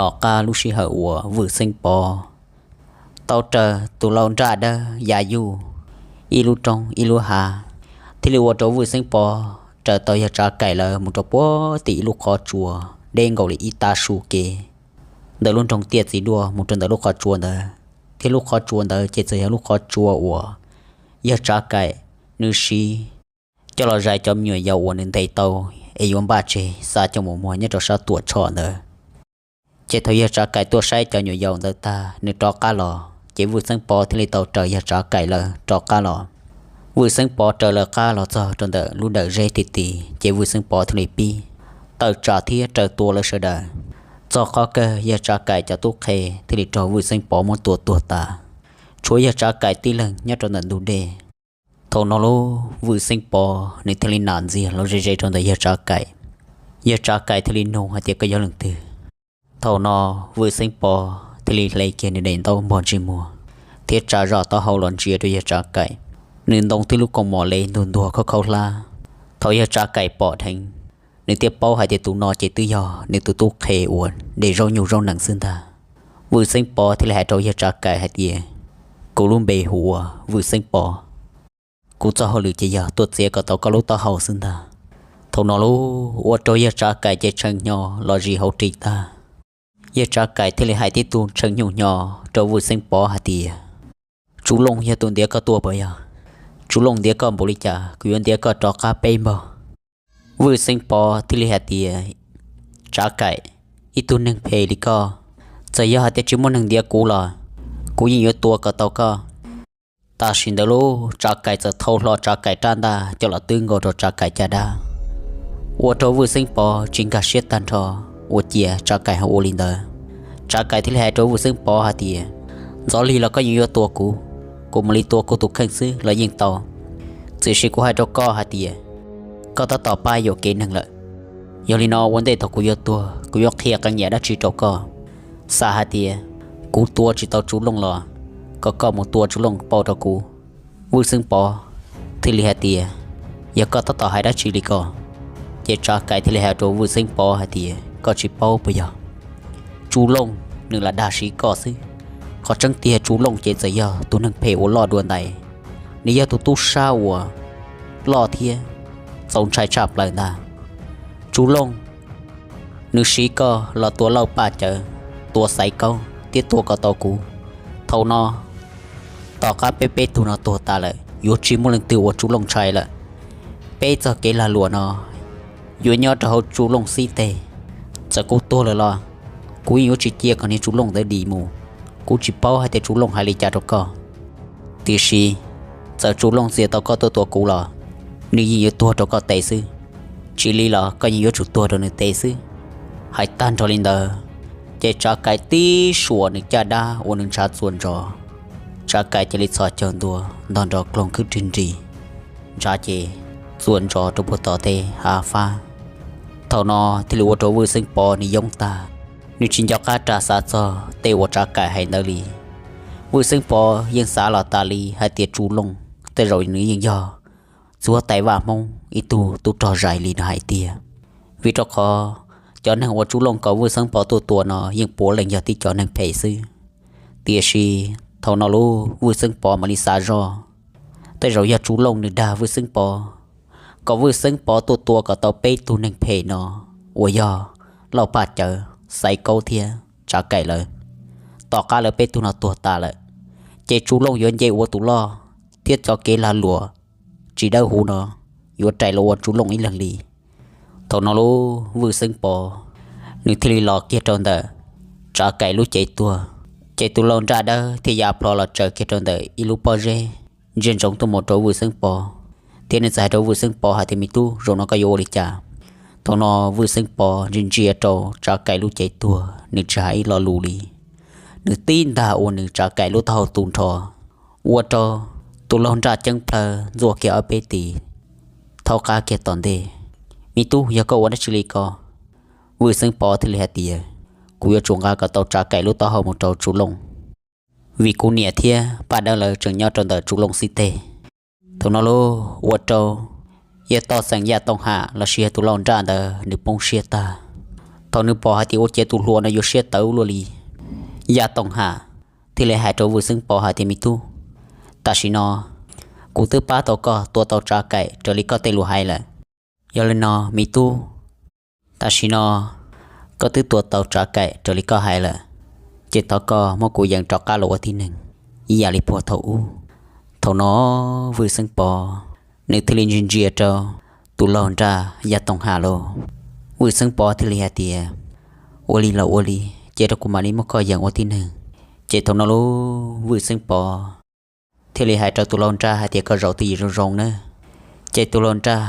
Tom qab lub sij hawm uas Vwj Xeeb Pov tau raws tus lau nraj dawb ya yuj ib lub roob ib lub hav, thiaj li ua rau Vwj Xeeb Pov raws tau yawg Tsav Kaim lawv mus rau puag tim ib lub qhov tsua deb nkaus li ib tav su kev ntawm lub nroog Tiaj Txiv Duaj mus rau ntawm lub qhov tsua ntawd, thiab lub qhov tsua ntawd ces txawm yog lub qhov tsua uas yawg Tsav Kaim nws siv coj los zais cov me nyuam yaus uas nws ntes tau es yuav npaj tseg xa coj mus muag nyob rau sab Tuam Tshoj ntawd. Ces thaum yawg Tsav Kaim tuaj saib cov nyuam yaus ntawd tag, nws rov qab los, ces Vwj Xeeb Pov thiaj li tau raws yawg Tsav Kaim lawv rov qab los. Vwj Xeeb Pov raws lawv qab los txog rau ntawm lub dawm zeb ti ti, ces Vwj Xeeb Pov thiaj li pib tawm tsam thiab raws tua lawv sawv daws. Txog qhov kawg yawg Tsav Kaim cov tub qhe thiaj li raug Vwj Xeeb Pov muab tua tuag tas, tshuav yawg Tsav Kaim tib leeg nyob rau ntawm ntug dej. Thaum no lub Vwj Xeeb Pov nws thiaj li nam ntxiag los ze ze rau ntawm yawg Tsav Kaim. Yawg Tsav Kaim thiaj li nug hais tias, koj yog leej twg? Thaum no Vwj Xeeb Pov thiaj li hle kiag nws daim ntaub npog ntsej muag thiab tsa zoj taub hau los ntsia rau yawg Tsav Kaim. Nws ntoo tib lub koos mom le ntug ntuag khaub khaub hlab. Thaum yawg Tsav Kaim pom dheev, nws thiaj paub hais tias tus no ces twb yog nws tus tub qhe uas de zaub nyuj zaub nees xwb ntag. Vwj Xeeb Pov thiaj li hais rau yawg Tsav Kaim hais tias, kuv lub npe hu ua Vwj Xeeb Pov. Kuv txoj hauj lwm ces yog tuaj txiav kom tau koj lub taub hau xwb ntag. Thaum no lub ua rau yawg Tsav Kaim ces tshee hnyo los zis hauv ris tag. Yawg Tsav Kaim thiaj li hais tib tug tshee nyuj hnyo rau Vwj Xeeb Pov hais tias, Tsuv Looj yog tus ntiav koj tuaj puas yog? Tsuv Looj ntiav koj npaum li cas kuv yuav ntiav koj rov qab peb npaug. Vwj Xeeb Pov thiaj li hais tias, Tsav Kaim, ib tug neeg phem li koj, txawm yog hais tias tsis muaj neeg ntiav kuv los kuv yeej yuav tua kom tau koj. Tam sim ntawd lub Tsav Kaim txawm thau hlo Tsav Kaim rab ntaj coj los twb nkaus rau Tsav Kaim caj dab, ua rau Vwj Xeeb Pov tsis nkag siab tag nrho, ua ciav Tsav Kaim ho ua li ntawd. Tsav Kaim thiaj li hais rau Vwj Xeeb Pov hais tias, Ntxov lig los koj yeej yuav tua kuv, kuv mam li tua kuv tus kheej xwb los yeej tau. Tiam sis kuv hais rau koj hais tias, koj tab tom pab yuam kev neeg lawm. Yog li no ua ntej thaum kuv yuav tuag kuv yuav qhia qee yam dab tsi rau koj. Xav hais tias kuv tua tsis tau Tsuv Looj los kom koj mus tua Tsuv Looj pauj rau kuv. Vwj Xeeb Pov thiaj li hais tias, Yog koj tab tom hais dab tsi li ko? Ces Tsav Kaim thiaj li hais rau Vwj Xeeb Pov hais tias, Koj tsis paub puas yog? Tsuv Looj nws lam dag siv koj xwb. Qhov tseeb tiag Tsuv Looj ces txawm yog tus neeg phem uas loj dua ntais, nws yog tus tub sab uas loj thiab txaus ntshai tshaj plaws ntag. Tsuv Looj nws siv koj los tua Lauj Paj Cawv, tua Xaiv Kaub thiab tua kom tau kuv. Thaum no tom qab peb peb tug no tuag tas lawm yuav tsis muaj leej twg ua Tsuv Looj ntshai lawm. Peb txoj kev lag luam no yuav nyob rau hauv Tsuv Looj xib teg. Txawm kuv tuag lawm los kuv yeej yuav tsis cia kom niag Tsuv Looj ntawd dim mus. Kuv tsis paub hais tias Tsuv Looj hais li cas rau koj, tiam sis txawm Tsuv Looj txia tau koj tuaj tua kuv los nws yeej yuav tuag rau koj tes xwb. Tsis li los koj yeej yuav tsum tuag rau nws tes xwb. Hais tag nrho li ntawd, ces Tsav Kaim tib suam nws caj dab ua nws ntshav txuas ntsos. Tsav Kaim cia li txhos caug ntua ntog nrov kloog khwb rig nris, ntshav ces txuas ntsos rau puag tom tej hav fab. Thaum no thiaj li ua rau Vwj Xeeb Pov nws yoob tag, nws tsis nco qab rau xav txog tej uas Tsav Kaim hais ntawd li. Vwj Xeeb Pov yeej xav los tas li hais tias Tsuv Looj tej zaum nws yeej yog txiv huab tais vaj Hmoob ib tug tub rog zais li nws hais tiag. Vim rau qhov cov neeg uas Tsuv Looj kom Vwj Xeeb Pov tuaj tua no yeej puav leej yog tib cov neeg phem xwb. Tiam sis thaum no lub Vwj Xeeb Pov mam li xav zoj, tej zaum yog Tsuv Looj nws dag Vwj Xeeb Pov, kom Vwj Xeeb Pov tuaj tua kom tau peb tug neeg phem no uas yog Lauj Paj Cawv, Xaiv Kaub thiab Tsav Kaim lawv. Tom qab lawv peb tug no tuag tas lawm, ces Tsuv Looj yuav nce ua tus loj thiab cov kev lag luam tsis dawb huv no yuav rais los ua Tsuv Looj ib leeg li. Thaum no lub Vwj Xeeb Pov nws thiaj li los kiag rau ntawm Tsav Kaim lub cev tuag, ces tus lau nraj dawb thiaj ya plho los tsaws kiag rau ntawm ib lub pob zeb, ntsia ntsoov tuaj mus rau Vwj Xeeb Pov, thiab nws txawm hais rau Vwj Xeeb Pov hais tias, Me tub, zaum no koj yuav ua li cas? Thaum no Vwj Xeeb Pov ntsia ntsia rau Tsav Kaim lub cev tuag, nws tsis hais ib lo lus li. Nws tib ntag ua nws Tsav Kaim lub taub hau tu nrho, ua rau tus lau nraj ceeb plhaw ntxuaj kiag ob peb tis, thaub qab kiag tom ntej. Me tub, yog koj ua dab tsi li ko? Vwj Xeeb Pov thiaj li hais tias, Kuv yuav tsum nqa kom tau Tsav Kaim lub taub hau mus rau Tsuv Looj, vim kuv niam thiab Paj Dawb lawv tseem nyob rau ntawm Tsuv Looj xib teg. Thaum no lub ua rau yawg Toj Xeem Yaj Tooj Ham lossis yog tus lau nraj ntawd nws poob siab tag. Thaum nws pom hais tias ua ciav tus hluas no yuav siab tawv luaj li, Yaj Tooj Ham thiaj li hais rau Vwj Xeeb Pov hais tias, Me tub, tam sim no kuv twb pab tau koj tua tau Tsav Kaim raws li koj tej lus hais lawm. Yog li no me tub, tam sim no koj twb tua tau Tsav Kaim raws li koj hais lawm, ces thov koj muab kuv yees rov qab los ua tib neeg ib yam li puag thaum ub. Thaum no Vwj Xeeb Pov nws thiaj li ntsia ntsia rau tus laug nraj Yaj Tooj Ham lauj. Vwj Xeeb Pov thiaj li hais tias, Ua li los ua li, cia rau kuv mam li muab koj yees ua tib neeg. Ces thaum no lauj, Vwj Xeeb Pov thiaj li hais rau tus laug nraj hais tias, Koj zaum twj ywm zoo zoo nawb. Ces tus laug nraj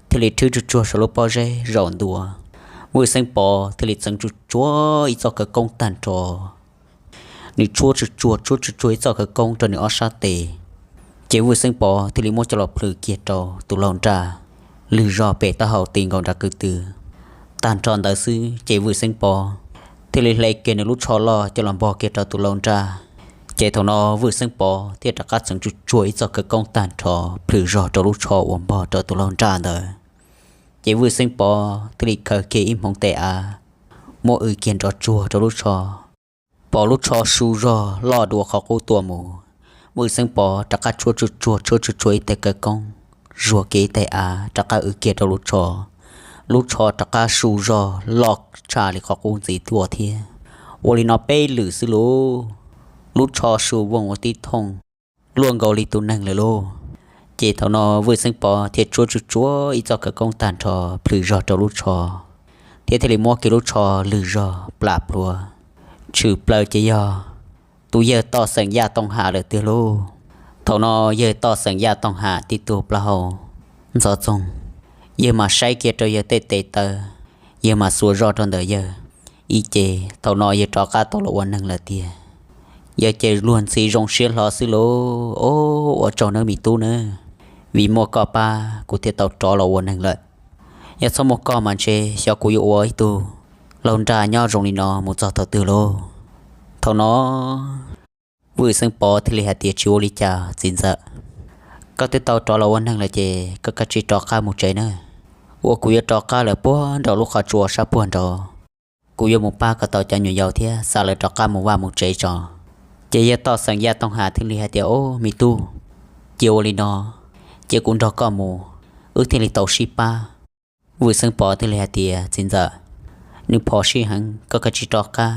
thiaj li rhwb tsuj tsuag saum lub pob zeb zaum ntua. Vwj Xeeb Pov thiaj li txeev tsuj tsuag ib txoj khawv koob tag nrho, nws tshuab tsuj tsuag tshuab tsuj tsuag ib txoj khawv koob rau nws ob sab tes. Ces Vwj Xeeb Pov thiaj li muab coj los plhws kiag rau tus laug nraj lwg zog pem taub hau ti nkaus nram kwv tw. Tag nrho ntawd xwb ces Vwj Xeeb Pov thiaj li hle kiag nws lub tsho loj coj los npog kiag rau tus laug nraj. Ces thaum no Vwj Xeeb Pov thiaj rov qab txeev tsuj tsuag ib txoj khawv koob tag nrho plhws zog rau lub tsho uas npog rau tus laug nraj ntawd. Ces Vwj Xeeb Pov thiaj li khaws kiag ib hmoov tes av muab w kiag nrov tsuag rau lub tsho. Pom lub tsho su zog loj dua qhov qub tuaj mus, Vwj Xeeb Pov rov qab tshuab tsuj tsuag tshuab tsuj tsuag ib teg khawv koob, zuag kiag ib teg av rov qab w kiag rau lub tsho. Lub tsho rov qab su zog loj tshaj li qhov qub ntxiv tuaj thiab. Ua li no peb lwm xwb lauj, lub tsho su vooj ua tib thooj luaj nkaus li tus neeg lawm lauj. Ces thaum no Vwj Xeeb Pov thiaj tshuab tsuj tsuag ib txoj khawv koob tag nrho plhws zog rau lub tsho, thiab thiaj li muab kiag lub tsho lwg zog plam plhuav, tshwm plaws ces yog tus yawg Toj Xeem Yaj Tooj Ham lawm tiag lauj. Thaum no yawg Toj Xeem Yaj Tooj Ham tib tug plaub hau ntxhov txoog, yawg mam saib kiag rau yawg tej tes taw, yawg mam xuas zog rau ntawm yawg ib ce. Thaum no yawg rov qab tau los ua neeg lawm tiag. Yawg ces luag ntxhi zoo siab hlo xwb lauj. Ob, ua tsaug nawb me tub nawb, vim muaj koj pab kuv thiaj tau rov los ua neeg lawm. Yog txhob muaj koj mas ntshe xyov kuv yuav ua ib tug laug nraj nyob zoo li no mus txog thaum twg lauj. Thaum no Vwj Xeeb Pov thiaj li hais tias, Tsis ua li cas txiv ntxawm, koj twb tau rov los ua neeg lawm ces koj kav tsij rov qab mus tsev nawb. Uas kuv yuav rov qab lawm puag nraum lub qhov tsua sab puag nraud, kuv yuav mus pab kom tau cov nyuam yaus thiab xa lawv rov qab mus vaj mus tsev tso. Ces yawg Toj Xeem Yaj Tooj Ham thiaj li hais tias, Ob, me tub, cia ua li no, cia kuv nrog koj mus, wb thiaj li tau sib pab. Vwj Xeeb Pov thiaj li hais tias, Txiv ntxawm, nws phom sij heev, koj kav tsij rov qab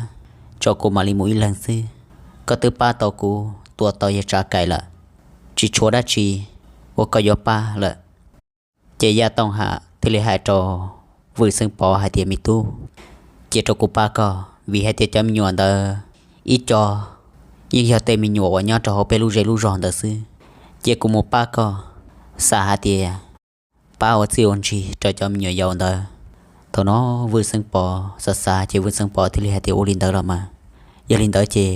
tso kuv mam li mus ib leeg xwb. Koj twb pab tau kuv tua tau yawg Tsav Kaim lawm, tsis tshuav dab tsi uas koj yuav pab lawm. Ces Yaj Tooj Ham thiaj li hais rau Vwj Xeeb Pov hais tias, Me tub, cia rau kuv pab koj, vim hais tias cov me nyuam ntawd ib co yeej yog tej me nyuam uas nyob rau hauv peb lub zej lub zog ntawd xwb. Cia kuv mus pab koj, xav hais tias pab ua txij ua ntsig rau cov me nyuam yaus ntawd. Thaum no Vwj Xeeb Pov xav xav ces Vwj Xeeb Pov thiaj li hais tias, Ua li ntawd los mas, yog li ntawd ces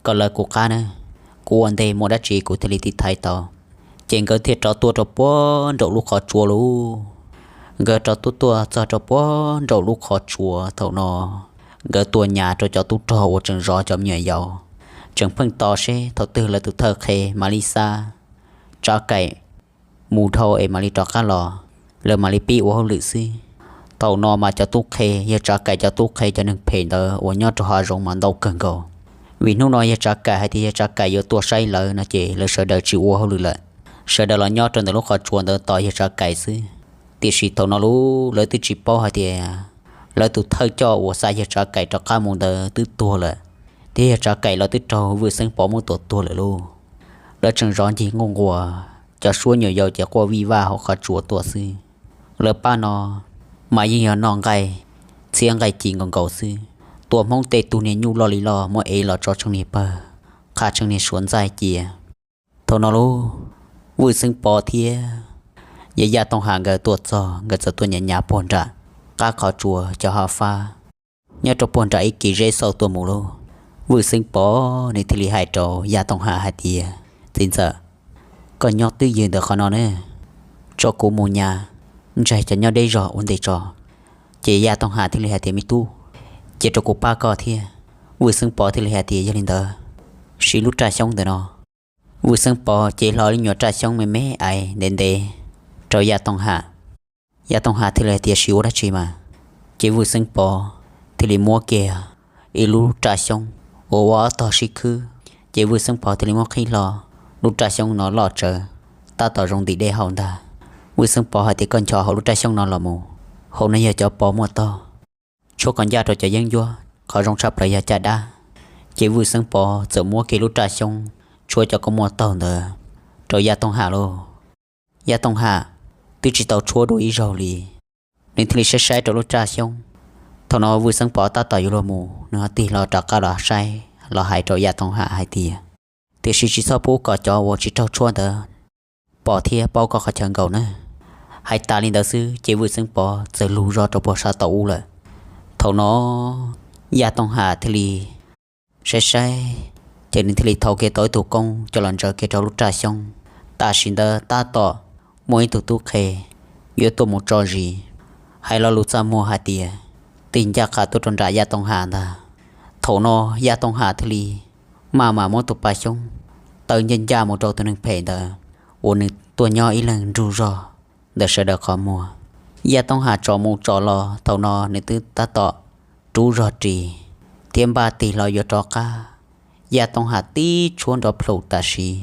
kom lawv kuv qab na, kuv ua ntej muaj dab tsi kuv thiaj li tiv thaiv tau. Ces nkawd thiaj rov tuaj rau puag nraum lub qhov tsua lauj. Nkawd rov tuaj tuaj txog rau puag nraum lub qhov tsua, thaum no nkawd tuaj nyas rau cov tub rog uas tseem zov cov me nyuam yaus, tseem pheej tos seb thaum twg lawv tus thawj qhe mam li xa Tsav Kaim mus dhau es mam li rov qab los, lawv mam li pib ua hauj lwm xwb. Thaum no mas cov tub qhe, yawg Tsav Kaim cov tub qhe, cov neeg phem ntawd uas nyob rau hav zoov mas ntau kawg nkaus. Vim hnub no yawg Tsav Kaim hais tias yawg Tsav Kaim yuav tuaj saib lawv no ces lawv sawv daws tsis ua hauj lwm lawm, sawv daws los nyob rau ntawm lub qhov tsua ntawd tos yawg Tsav Kaim xwb. Tiam sis thaum no lauj, lawv twb tsis paub hais tias lawv tus thawj coj uas xa yawg Tsav Kaim rov qab mus ntawd twb tuag lawm, thiab yawg Tsav Kaim los twb raug Vwj Xeeb Pov muab tua tuag lawm lauj. Lawv tseem zov ncig nquj nquas, cov suab nyuam yaus ces quaj vij vaj hauv qhov tsua tuaj xwb. Lawv pab no mas yeej yog noj nqaij txhiab nqaij ci nkaus nkaus xwb, tua Hmoob tej tug niag nyuj loj li loj muab ev los tso tsheej niag pawg, qha tsheej niag suav ntxaij cia. Thaum no lauj, Vwj Xeeb Pov thiab yawg Yaj Tooj Ham nkawd tuaj txog, nkawd txawm tuaj nyas nyas puag nram qab qhov tsua cov hav fab, nyob rau puag nram ib kis zeb xauj tuaj mus lauj. Vwj Xeeb Pov nws thiaj li hais rau Yaj Tooj Ham hais tias, Txiv ntxawm, koj nyob twj ywm ntawm qhov no na, tso kuv mus nyas ntsaig cov nyob deb zog ua ntej tso. Ces Yaj Tooj Ham thiaj li hais tias, Me tub, cia rau kuv pab koj thiab. Vwj Xeeb Pov thiaj li hais tias, Yog li ntawd, siv lub raj xyoob ntawm no. Vwj Xeeb Pov cev hlo lub nyuag raj xyoob me me ais ntev ntev rau Yaj Tooj Ham. Yaj Tooj Ham thiaj li hais tias, Siv ua dab tsi mas? Ces Vwj Xeeb Pov thiaj li muab kiag ib lub raj xyoob uas ua ob tog sib khwb, ces Vwj Xeeb Pov thiaj li muab qhib hlo, lub raj xyoob no loj tsawv, tab tom zoo ntim dej haus ntag. Vwj Xeeb Pov hais tias, koj nchos hauv lub raj xyoob no los mus, hauv no yog cov pos muaj tog, tshuab kom ncaj rau cov yeeb ncuab, qhov zoo tshaj plaws yog caj dab. Ces Vwj Xeeb Pov txawm muab kiag lub raj xyoob tshuab cov kua muaj taug ntawd rau Yaj Tooj Ham lauj. Yaj Tooj Ham twb tsis tau tshuab dua ib zaug li, nws thiaj li saib saib rau lub raj xyoob. Thaum no Vwj Xeeb Pov tab tom yuav luag mus, nws ho tig hlo rov qab los saib los hais rau Yaj Tooj Ham hais tias, tiam sis tsis txhob pub kom cov uas tsis raug tshuab ntawd pom thiab paub koj qhov chaw nkaus na. Hais tas li ntawd xwb ces Vwj Xeeb Pov txawm lug zog rau puag sab tom ub lawm. Thaum no Yaj Tooj Ham thiaj li saib saib, ces nws thiaj li thau kiag tau ib tug koob coj los ntsaws kiag rau lub raj xyoob. Tam sim ntawd tab tom muaj ib tug tub qhe yuav tuaj mus tso zis, hais lo lus txaj muag hais tias tig ncaj qha tuaj rau nram Yaj Tooj Ham ntag. Thaum no Yaj Tooj Ham thiaj li maj mam muab tus pa xyoob taw ncaj ncaj mus rau tus neeg phem ntawd uas nws tuaj nyob ib leeg nrug zog ntawm sawv daws qhov muag. Yaj Tooj Ham tsom mus tsom los thaum no nws twb tab tom rub zog ris thiab npaj tig hlo yuav rov qab. Yaj Tooj Ham tib tshuab nrov plhum tam sim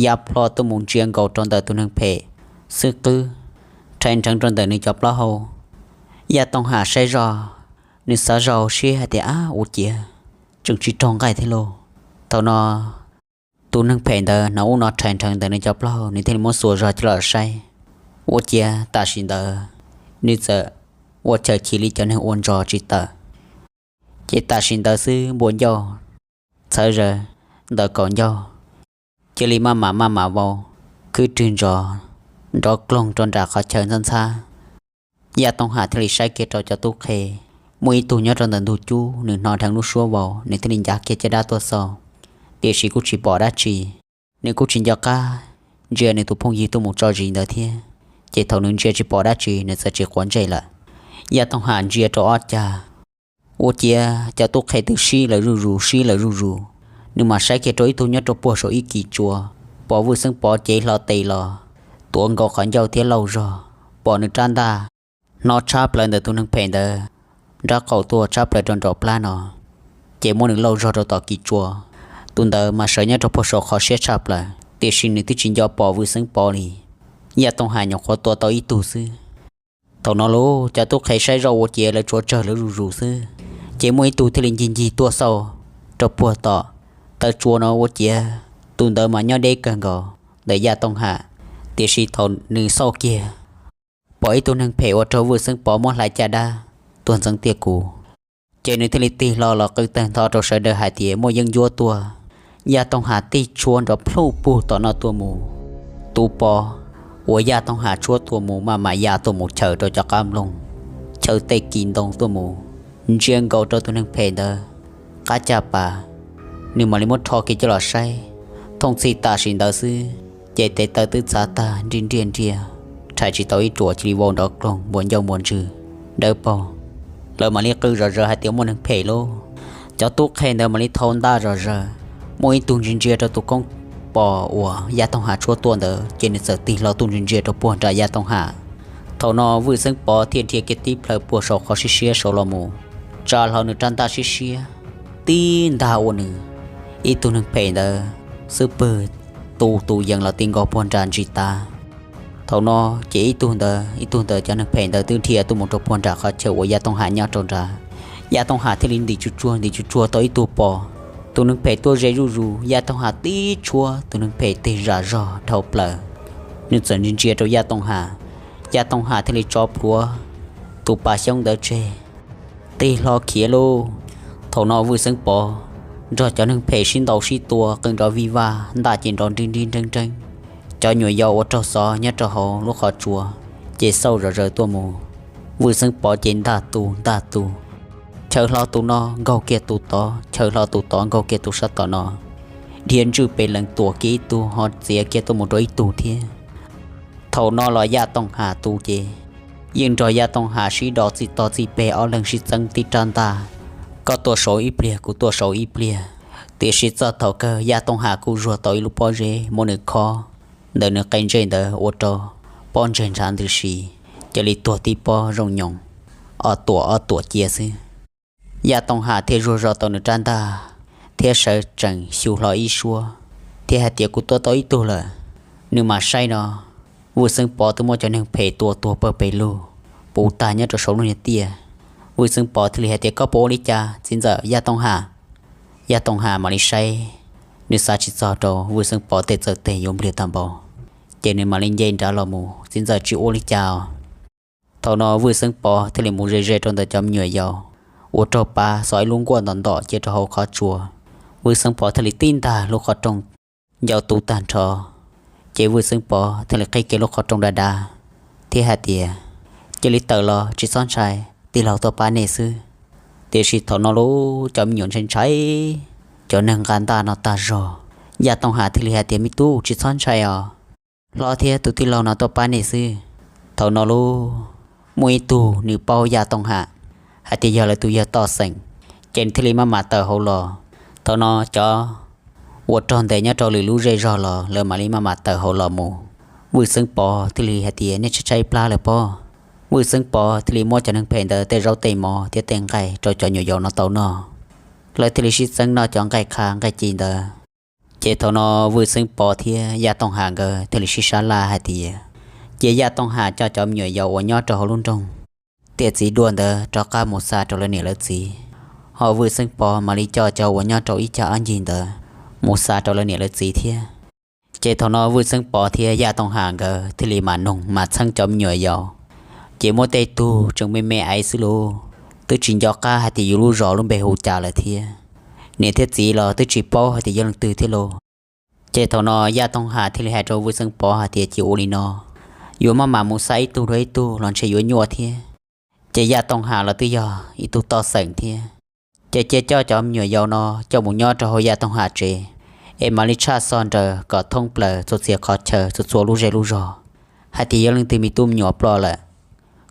ya plho tuaj mus ntsia nkaus rau ntawm tus neeg phem xwb qwb rhais nrheev rau ntawm nws cov plaub hau. Yaj Tooj Ham saib zog, nws xav zog siab hais tias, ab, ua ciav tseem tsis raug nqaij thiab lauj. Thaum no tus neeg phem ntawd hnov ub no rhais nrheev ntawm nws cov plaub hau, nws thiaj li muab xuas zog coj los saib. Ua ciav tam sim ntawd nws txawm ua chaw chim li cov neeg ua ntsos tsis tawm. Ces tam sim ntawd xwb npua ncauj txhawv zaws ntawm kaum ncauj cia li maj mam maj mam vau khwb rwg ntsos nrov kloog rau nram qhov chaw ntxhab ntxhab. Yaj Tooj Ham thiaj li saib kiag rau cov tub qhe, muaj ib tug nyob rau ntawm ntug cub, nws hnov dheev lub suab vau, nws thiaj li ncav kiag caj dab tuaj xauj, tiam sis kuj tsis pom dab tsi. Nws kuj tsis nco qab ntsia nws tus phooj ywg tuaj mus tso zis ntawd thiab, ces thaum nws ntsia tsis pom dab tsi nws txawm tsis quav ntsej lawm. Yaj Tooj Ham ntsia rau ob cag, ua ciav cov tub qhe twb sib lawv zuj zus sib lawv zuj zus. Nws mam saib kiag rau ib tug nyob rau puag saum ib kis tsua, pom Vwj Xeeb Pov cev hlo tes los tuav nkaus qhov ncauj thiab lauj zog, pom nws rab ntaj hnov tshab plaws ntawm tus neeg phem ntawd nrab qaum tuaj tshab plaws rau nraum plab no, ces muab nws lauj zog rau tom kis tsua. Tus ntawd mas sawv nyob rau puag saum qhov siab tshaj plaws, tiam sis nws twb tsis nco pom Vwj Xeeb Pov li. Yaj Tooj Ham nyuam qhuav tua tau ib tug xwb. Thaum no lauj, cov tub qhe saib zoj ua ciav lawv tsuav tsawg lawv zuj zus xwb, ces muaj ib tug thiaj li ncig ncig tuaj xauj rau puag tom taw tsua no ua ciav tus ntawd mas nyob deb kawg nkaus ntawm Yaj Tooj Ham. Tiam sis thaum nws xauj kiag, pom ib tug neeg phem ua rau Vwj Xeeb Pov muab hlais caj dab tuag ntxeev tiaj kuv, ces nws thiaj li tig hlo los qw tawg ntho rau sawv daws hais tias muaj yeeb ncuab tuaj. Yaj Tooj Ham tib tshuab nrov plhuj pug tom no tuaj mus. Tus pos uas Yaj Tooj Ham tshuab tuaj mus maj mam ya tuaj mus chaws rau cov qab nplooj, chaws tej kis ntoo tuaj mus, ntsia nkaus rau tus neeg phem ntawd qab caj pas, nws mam li muab rho kiag coj los saib. Thooj txhij tam sim ntawd xwb, ces tes taw twb txav tag nriaj nriaj nriaj, rhais tsis tau ib ruam cia li vau nrov kloog npua ncauj npua ntswg dawb paug. Lawv mam li qw zom zaws hais tias muaj neeg phem lauj. Cov tub qhe ntawd mam li thau ntaj zom zaws, muaj ib tug ntsia ntsia rau tus koob pos uas Yaj Tooj Ham tshuab tuaj ntawd, ces nws txawm tig hlo tuaj ntsia ntsia rau puag nram Yaj Tooj Ham. Thaum no Vwj Xeeb Pov thiaj dhia kiag tib plhaw puag saum qhov siab siab saud los mus, tsa hlo nws rab ntaj siab siab tib ntag ua nws ib tug neeg phem ntawd xub pwg tu tus yees los ti nkaus puag nram ntsis tav. Thaum no ces ib tug ntawd ib tug ntawd cov neeg phem ntawd twb dhia tuaj mus rau puag nram qhov chaw uas Yaj Tooj Ham nyob rau nrad. Yaj Tooj Ham thiaj li ntim tsuj tsuag ntim tsuj tsuag tau ib tug pos. Tus neeg phem tuaj ze zuj zus, Yaj Tooj Ham tib tshuab, tus neeg phem tig zam zog dhau plaws. Nws txawm ntsia ntsia rau Yaj Tooj Ham, Yaj Tooj Ham thiaj li tso plhuav tus pa xyoob ntawd tseg, tig hlo khiav lauj. Thaum no Vwj Xeeb Pov nrog cov neeg phem sib ntaus sib tua qw nrov vij vaj, ntaj ces nrov nrib nrib nreeb nreeb. Cov nyuam yaus uas raug xov nyob rau hauv lub qhov tsua ces xauj zom zaws tuaj mus. Vwj Xeeb Pov ces ntaj tu ntaj tu, chaw hlo tus no nkaug kiag tus tod, chaw hlo tus tod nkaug kiag tus sab tom no, dhia ntswj pes lees tuam kiag ib tug ho txiav kiag tuaj mus rau ib tug thiab. Thaum no los Yaj Tooj Ham tus ces yeej nrog Yaj Tooj Ham sib do txij tog txij peg, ob leeg sib txeeb tib rab ntaj, koj tuaj saud ib pliag kuv tuaj saud ib pliag. Tiam sis txog thaum kawg Yaj Tooj Ham kuj zuag tau ib lub pob zeb muab nws khob ntawm nws qe ntsej ntawd ua rau pob ntseg ntshav ntws si, cia li tuag tib pob zoo nyoos, ob tuam ob tuam cia xwb. Yaj Tooj Ham thiaj zuag zog tau nws rab ntaj thiab sawv tsees xyu hlo ib suab thiab hais tias, Kuv tua tau ib tug lawm, nws mam saib no. Vwj Xeeb Pov twb muab cov neeg phem tua tuag pawg pes lug puv tag nyob rau saum lub niag tiaj. Vwj Xeeb Pov thiaj li hais tias, Koj puas ua li cas txiv ntxawm Yaj Tooj Ham? Yaj Tooj Ham mam li saib, nws xav tsis txog rau Vwj Xeeb Pov tej txawj tes yuav npliag tag npaum, ces nws mam li nce nrad los mus, Txiv ntxawm tsis ua li cas. Thaum no Vwj Xeeb Pov thiaj li mus ze ze rau ntawm cov me nyuam yaus uas raug pab xov ib lub nkuaj ntom ntom cia rau hauv qhov tsua. Vwj Xeeb Pov thiaj li tib ntag lub qhov rooj ncau tu tag nrho, ces Vwj Xeeb Pov thiaj li qhib kiag lub qhov rooj dav dav thiab hais tias, Cia li tawm los tsis txhob ntshai, tij laug tuaj pab nej xwb. Tiam sis thaum no lub cov me nyuam ntshai ntshai, cov neeg nqa ntaj no tag zog, Yaj Tooj Ham thiaj li hais tias, Me tub, tsis txhob ntshai os, hlob thiab tus tij laug no tuaj pab nej xwb. Thaum no lub muaj ib tug nws paub Yaj Tooj Ham hais tias yog lawv tus yawg Toj Xeem, ces nws thiaj li maj mam tawm hauv los. Thaum no cov uas raug ntes nyob rau lwm lub zej zog los lawv mam li maj mam tawm hauv los mus. Vwj Xeeb Pov thiaj li hais tias, Nej tshaib tshaib plab lawm pob. Vwj Xeeb Pov thiaj li muab cov neeg phem ntawd tej zaub tej mov thiab tej nqaij rau cov nyuam yaus no tau noj. Lawv thiaj li sib txeeb noj cov nqaij qha nqaij ci ntawd. Ces thaum no Vwj Xeeb Pov thiab Yaj Tooj Ham nkawd thiaj li sib sab laj hais tias, Cia Yaj Tooj Ham coj cov me nyuam yaus uas nyob rau hauv lub nroog Tiaj Txiv Dua ntawd rov qab mus xa rau lawv niam lawv txiv, ho Vwj Xeeb Pov mam li coj cov uas nyob rau ib cag ob ncig ntawd mus xa rau lawv niam lawv txiv thiab. Ces thaum no Vwj Xeeb Pov thiab Yaj Tooj Ham nkawd thiaj li mam noog mam txheeb cov me nyuam yaus, ces muaj tej tug tseem me me aiv xwb lauj, twb tsis nco qab hais tias yus lub zos lub npe hu cas lawm thiab. Niam thiab txiv los twb tsis paub hais tias yog leej twg thiab lauj. Ces thaum no Yaj Tooj Ham thiaj li hais rau Vwj Xeeb Pov hais tias, Cia ua li no, yuav maj mam mus xa ib tug dua ib tug los ntshe yuav nyuaj thiab. Ces Yaj Tooj Ham los twb yog ib tug Toj Xeem thiab, ces cia coj cov me nyuam yaus no coj mus nyob rau hauv Yaj Tooj Ham tsev, es mam li tshaj xov nraws kom thoob plaws txhua txhia qhov chaw txhua txhua lub zej lub zog hais tias yog leej twg me tub me nyuam ploj lawm,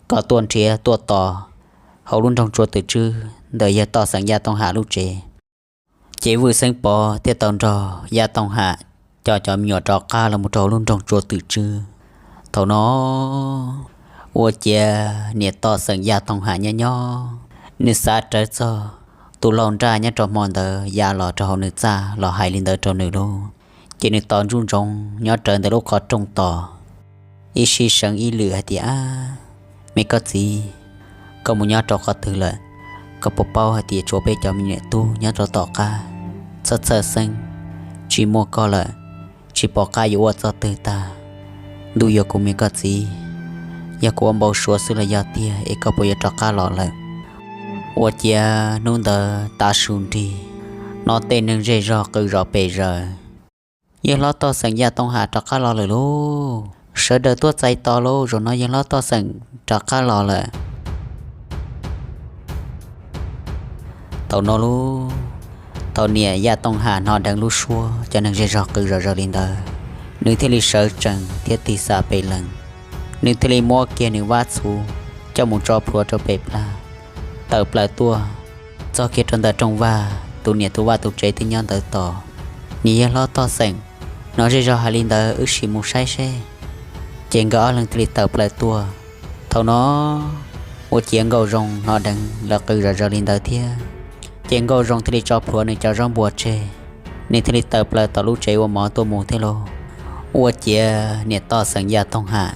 kom tuaj nrhiav tuaj tos hauv lub nroog Tsua Twm Tswb ntawm yawg Toj Xeem Yaj Tooj Ham lub tsev. Ces Vwj Xeeb Pov thiaj tau nrog Yaj Tooj Ham coj cov me nyuam rov qab los mus rau hauv lub nroog Tsua Twm Tswb. Thaum no ua ciav niam Toj Xeem Yaj Tooj Ham nyob nyob, nws xav rawv txog tus laus nraj nyob rau hmo ntawd ya los rau hauv nws txaj los hais li ntawd rau nws lauj. Ces nws tos ntsoov ntsoov nyob rawv ntawm lub qhov rooj tos ib sij seev ib lwm hais tias, Ab, me koj txiv, koj mus nyob rau qhov twg lawm? Koj puas paub hais tias tshuav peb cov me nyuam tub nyob rau tom qab, txhawj txhawj xeeb, tsis muaj koj lawm, tsis pom qab yuav ua txoj twg tag. Ntuj yuav kuv me koj txiv, yog kuv ua npau suav xwb los yog tiag es koj puas yuav rov qab los lawm? Ua ciav hnub ntawd tav su nrig, hnov tej neeg zej zog qw zom pes zaws, Yawg hlob Toj Xeem Yaj Tooj Ham rov qab los lawm lauj, sawv daws tuaj txais tos lauj, zaum no yawg hlob Toj Xeem rov qab los lawm. Thaum no lauj, thaum niam Yaj Tooj Ham hnov dheev lub suab cov neeg zej zog qw zom zaws li ntawd, nws thiaj li sawv tsees thiab tig xa pes lees. Nws thiaj li muab kiag nws vab txhuv coj mus tso plhuav rau pem plag, tawm plaws tuaj txog kiag rau ntawm rooj vag, tus niam tus vaj tus tsev twb nyob ntawd tos. Niam yawg hlob Toj Xeem, hnov zej zog hais li ntawd wb sim mus saib seb. Ces nkawd ob leeg thiaj li tawm plaws tuaj. Thaum no ua ciav Nkauj Zoo hnov dheev lawv qw zom zaws li ntawd thiab, ces Nkauj Zoo thiaj li tso plhuav nws cov zaub npua tseg, nws thiaj li tawm plaws tom lub tsev ua mov tuaj mus thiab lauj. Ua ciav niam Toj Xeem Yaj Tooj Ham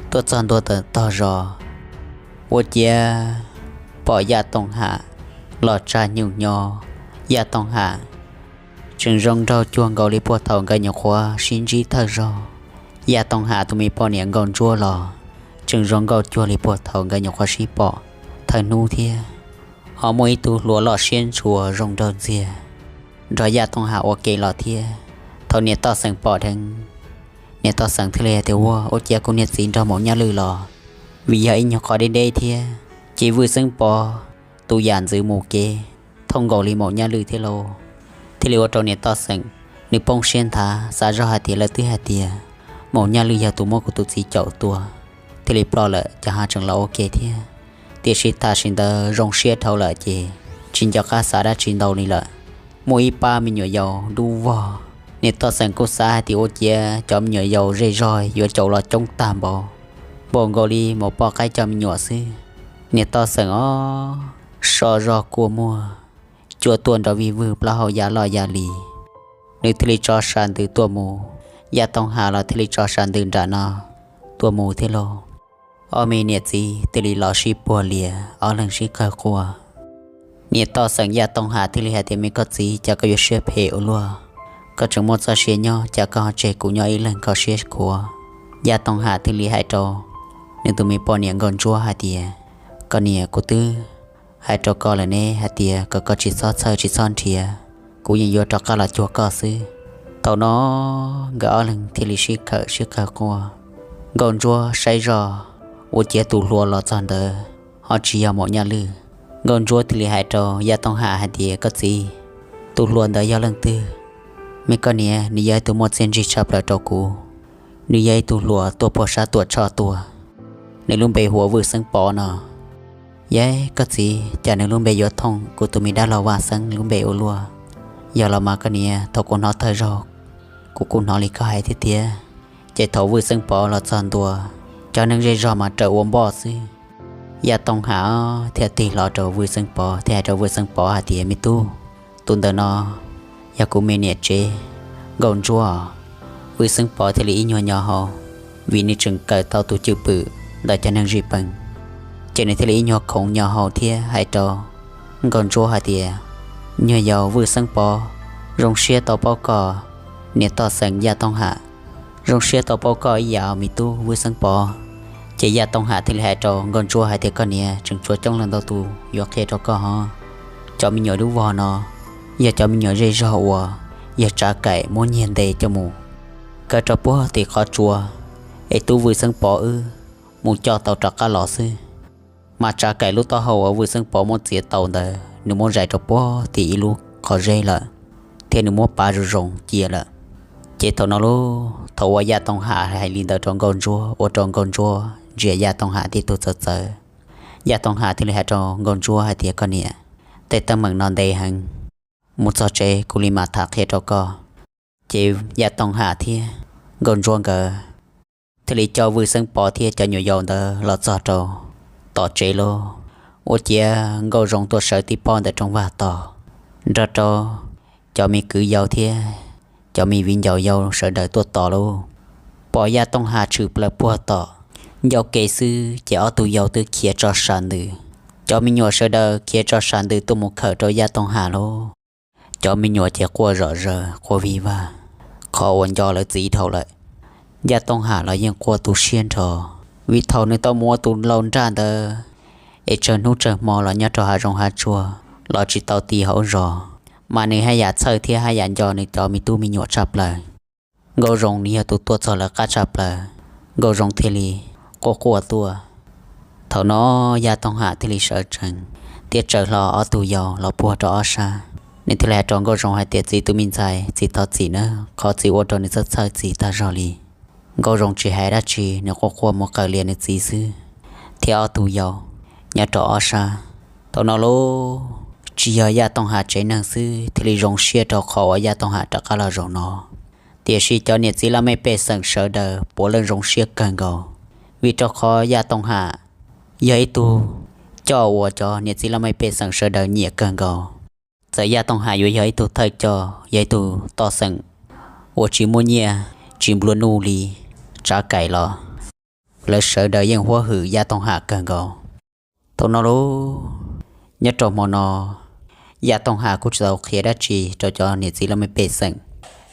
tuaj txog ntua tawm tog zos, ua ciav pom Yaj Tooj Ham los tsa nyuj nyo. Yaj Tooj Ham tseem zoo nraug cuag nkaus li puag thaum nkawd nyuam qhuav sib ntsib thawj zaug. Yaj Tooj Ham tus me poj niam Nkauj Ntsuab los tseem zoo nkauj cuag li puag thaum nkawd nyuam qhuav sib pom thawj hnub thiab. Ho muaj ib tug hluas loj siab ntshua zoo nraug ntxiag nrog Yaj Tooj Ham ua ke los thiab. Thaum niam Toj Xeem pom dheev, niam Toj Xeem thiaj li hais tias, Ua, ua ciav kuv niag txiv nrog Maum Nyaj Lwj los, vim yog ib nyuag qhov deb deb thiab. Ces Vwj Xeeb Pov tus yam ntxwv mus kev thooj nkaus li Maum Nyaj Lwj thiab lauj. Thiaj li ua rau niam Toj Xeem nws poob siab nthav, xav zoj hais tias lawv twb hais tias Maum Nyaj Lwj yog tus muab kuv tus txiv caum tua, thiaj li ploj lawm, ces ho tseem los ua ke thiab. Tiam sis tam sim ntawd zoo siab dhau lawm ces tsis nco qab xav dab tsi ntau li lawm. Muaj ib pab me nyuam yaus dub vog, niam Toj Xeem kuj xav hais tias ua ciav cov me nyuam yaus zej zog yuav caum los coob tag npaum, npaum nkaus li maum poj qaib cov me nyuam xwb. Niam Toj Xeem os, so zog kua muag, cua tuaj nrov vij vwg plaub hau ya loj ya li. Nws thiaj li tso sas ntws tuaj mus, Yaj Tooj Ham los thiaj li tso sas ntws nram no tuaj mus thiab lauj. Ob me niam txiv thiaj li los sib puag lias, ob leeg sib qawg quaj. Niam toj xeem Yaj Tooj Ham thiaj li hais tias, Me koj txiv, cas koj yuav siab phem ua luaj? Koj tseem muaj txoj sia nyob, cas koj ho tseg kuv nyob ib leeg kho siab khuav? Yaj Tooj Ham thiaj li hais rau nws tus me poj niam Nkauj Ntsuab hais tias, Koj niam, kuv twb hais rau koj lawm ne hais tias kom koj tsis txhob txhawj tsis txhob nrhiav, kuv yeej yuav rov qab los cuag koj xwb. Thaum no nkawd ob leeg thiaj li sib khawm sib qawg quaj. Nkauj Ntsuab saib zoj, ua ciav tus hluas los txog ntawd ho tsis yog Maum Nyaj Lwj. Nkauj Ntsuab thiaj li hais rau Yaj Tooj Ham hais tias, Koj txiv, tus hluas ntawd yog leej twg? Me koj niam, nws yog ib tug muaj txiaj ntsig tshaj plaws rau kuv. Nws yog ib tug hluas tuaj puag sab Tuam Tshoj tuaj, nws lub npe hu ua Vwj Xeeb Pov no. Yaj, koj txiv, cas nws lub npe yuav thooj kuv tus me dab laug Vaj Xeeb lub npe ua luaj? Yog los mas koj niam, thaum kuv hnov thawj zaug, kuv kuj hnov li koj hais thiab tiag. Ces thaum Vwj Xeeb Pov los txog ntua, cov neeg zej zog mas raws ua npoj xwb. Yaj Tooj Ham thiaj tig hlo rau Vwj Xeeb Pov thiab hais rau Vwj Xeeb Pov hais tias, Me tub, tus ntawm no yog kuv me niam tsev, Nkauj Ntsuab. Vwj Xeeb Pov thiaj li ib nyuag nyo hau, vim nws tseem kawm tau tus cwj pwm ntawm cov neeg zij peem, ces nws thiaj li ib nyuag khoov nyo hau thiab hais rau Nkauj Ntsuab hais tias, Nyuag yaus Vwj Xeeb Pov, zoo siab tau paub koj, niam toj xeem Yaj Tooj Ham. Zoo siab tau paub koj ib yam me tub Vwj Xeeb Pov. Ces Yaj Tooj Ham thiaj li hais rau Nkauj Ntsuab hais tias, Koj niam, tseem tshuav coob leej ntau tus yuav qhia rau koj hov. Cov me nyuam lub vog no yog cov me nyuam zej zog uas yog Tsav Kaim muab nyiag ntes coj mus kaw rau puag tim qhov tsua, es tub Vwj Xeeb Pov wb mus coj tau rov qab los xwb. Mas Tsav Kaim lub taub hau uas Vwj Xeeb Pov muab txiav tau ntawd nws muab zais rau puag tim ib lub qhov zeb lawm, thiab nws muab pav zoo zoo cia lawm. Ces thaum no lauj, thaum uas Yaj Tooj Ham hais li ntawd rau Nkauj Ntsuab ua rau Nkauj Ntsuab ntsia Yaj Tooj Ham tib tug txawv txawv. Yaj Tooj Ham thiaj li hais rau Nkauj Ntsuab hais tias, Koj niam, tej teeb meem no ntev heev, mus txog tsev kuv li mam tham qhia rau koj. Ces Yaj Tooj Ham thiab Nkauj Ntsuab nkawd thiaj li coj Vwj Xeeb Pov thiab cov nyuam yaus ntawd los txog rau tom tsev lauj. Ua ciav Nkauj Zoo tuaj sawv tib pob ntawm rooj vag tos, nrog rau cov me kwv yau thiab cov me viv ncaus yau sawv daws tuaj tos lauj. Pom Yaj Tooj Ham tshwm plaws puag tom ncauj ke xwb ces ob tug yau twb khiav tso sas ntws. Cov me nyuam sawv daws khiav tso sas ntws tuaj mus khawm rau Yaj Tooj Ham lauj. Cov me nyuam ces quaj zom zaws quaj vij vag, qhov uas nco lawv txiv dhau lawm. Yaj Tooj Ham los yeej quaj tu siab nrho, vim thaum nws tau mus ua tus lau nraj ntawd es tsawg hnub tsawg hmo los nyob rau hav zoov hav tsuag los tsis tau ti hauv zos, mas nws haj yam txhawj thiab haj yam nco nws cov me tub me nyuam tshaj plaws. Nkauj Zoo nws yog tus tuaj txog lawv qab tshaj plaws, Nkauj Zoo thiaj li quaj quaj tuaj. Thaum no Yaj Tooj Ham thiaj li sawv tsees thiab tsaws hlo ob tug yau los puag rau ob sab. Nws thiaj li hais rau Nkauj Zoo hais tias, Txiv tus me ntxhais, txiv thov txim nawb, qhov txiv ua rau nws txhawj txhawj txiv tag zog li. Nkauj Zoo tsis hais dab tsi, nws quaj quaj mus qawm lias nws txiv xwb thiab ob tug yau nyob rau ob sab. Thaum no lauj, tsis yog Yaj Tooj Ham tsev neeg xwb thiaj li zoo siab rau qhov uas Yaj Tooj Ham rov qab los zaum no, tiam sis cov niam txiv laj mej pej xeem sawv daws puav leej zoo siab kawg nkaus, vim rau qhov Yaj Tooj Ham yog ib tug coj uas cov niam txiv laj mej pej xeem sawv daws nyiam kawg nkaus. Txawm Yaj Tooj Ham yuav yog ib tug thawj coj, yog ib tug toj xeem uas tsis muaj nyiaj tsis nplua nuj li Tsav Kaim los lawv sawv daws yeej huab hwm Yaj Tooj Ham kawg nkaus. Thaum no lauj, nyob rau hmo no, Yaj Tooj Ham kuj tsis tau qhia dab tsi rau cov niam txiv laj mej pej xeem,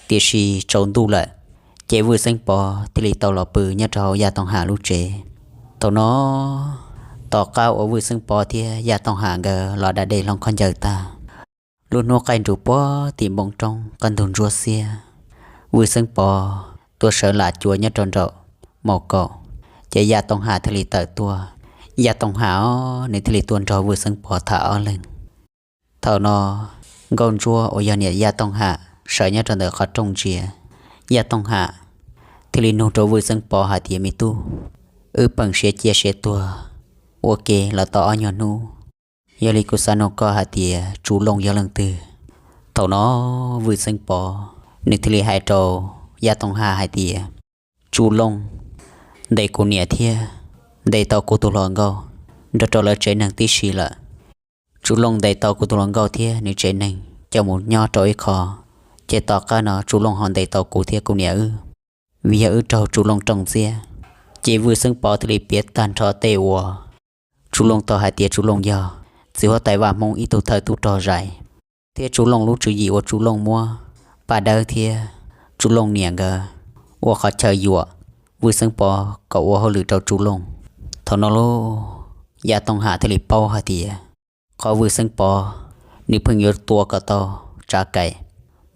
tiam sis tsaus ntuj lawm, ces Vwj Xeeb Pov thiaj li tau los pw nyob rau hauv Yaj Tooj Ham lub tsev. Thaum no, tom qab uas Vwj Xeeb Pov thiab Yaj Tooj Ham nkawd los da dej hloov khaub ncaws tag, lub hnub qaij nrus puag tim npoo roob qab ntug ntsuab xiab, Vwj Xeeb Pov tuaj sawv lam cua nyob rau nraum maus kaum, ces Yaj Tooj Ham thiaj li tawm tuaj. Yaj Tooj Ham os, nws thiaj li tuaj nrog Vwj Xeeb Pov tham ob leeg. Thaum no, Nkauj Ntsuab uas yog niam Yaj Tooj Ham sawv nyob rau ntawm qhov rooj ntsia. Yaj Tooj Ham thiaj li nug rau Vwj Xeeb Pov hais tias, Me tub, wb peem siav cia siav tuag ua ke los tau ob nyuag hnub, yog li kuv xav nug koj hais tias Tsu Looj yog leej twg? Thaum no, Vwj Xeeb Pov nws thiaj li hais rau Yaj Tooj Ham hais tias, Tsu Looj ntes kuv niam thiab ntes tau kuv tus hluas nkauj nrog rau lawv tsev neeg tib si lawm. Tsu Looj ntes tau kuv tus hluas nkauj thiab nws tsev neeg coj mus nyob rau ib qho, ces tom qab no Tsu Looj ho ntes tau kuv thiab kuv niam wb. Vim yog wb raug Tsu Looj rooj ntxiab, ces Vwj Xeeb Pov thiaj li piav tag nrho tej uas Tsu Looj tau hais tias Tsu Looj yog txiv huab tais vaj Hmoob ib tug thawj tub rog zais, thiab Tsu Looj lub tswv yim uas Tsu Looj muab Paj Dawb thiab Tsu Looj niam nkawd ua qhov chaw yuam Vwj Xeeb Pov kom ua hauj lwm rau Tsu Looj. Thaum no lub Yaj Tooj Ham thiaj li paub hais tias qhov Vwj Xeeb Pov nws pheej yuav tua kom tau Tsav Kaim,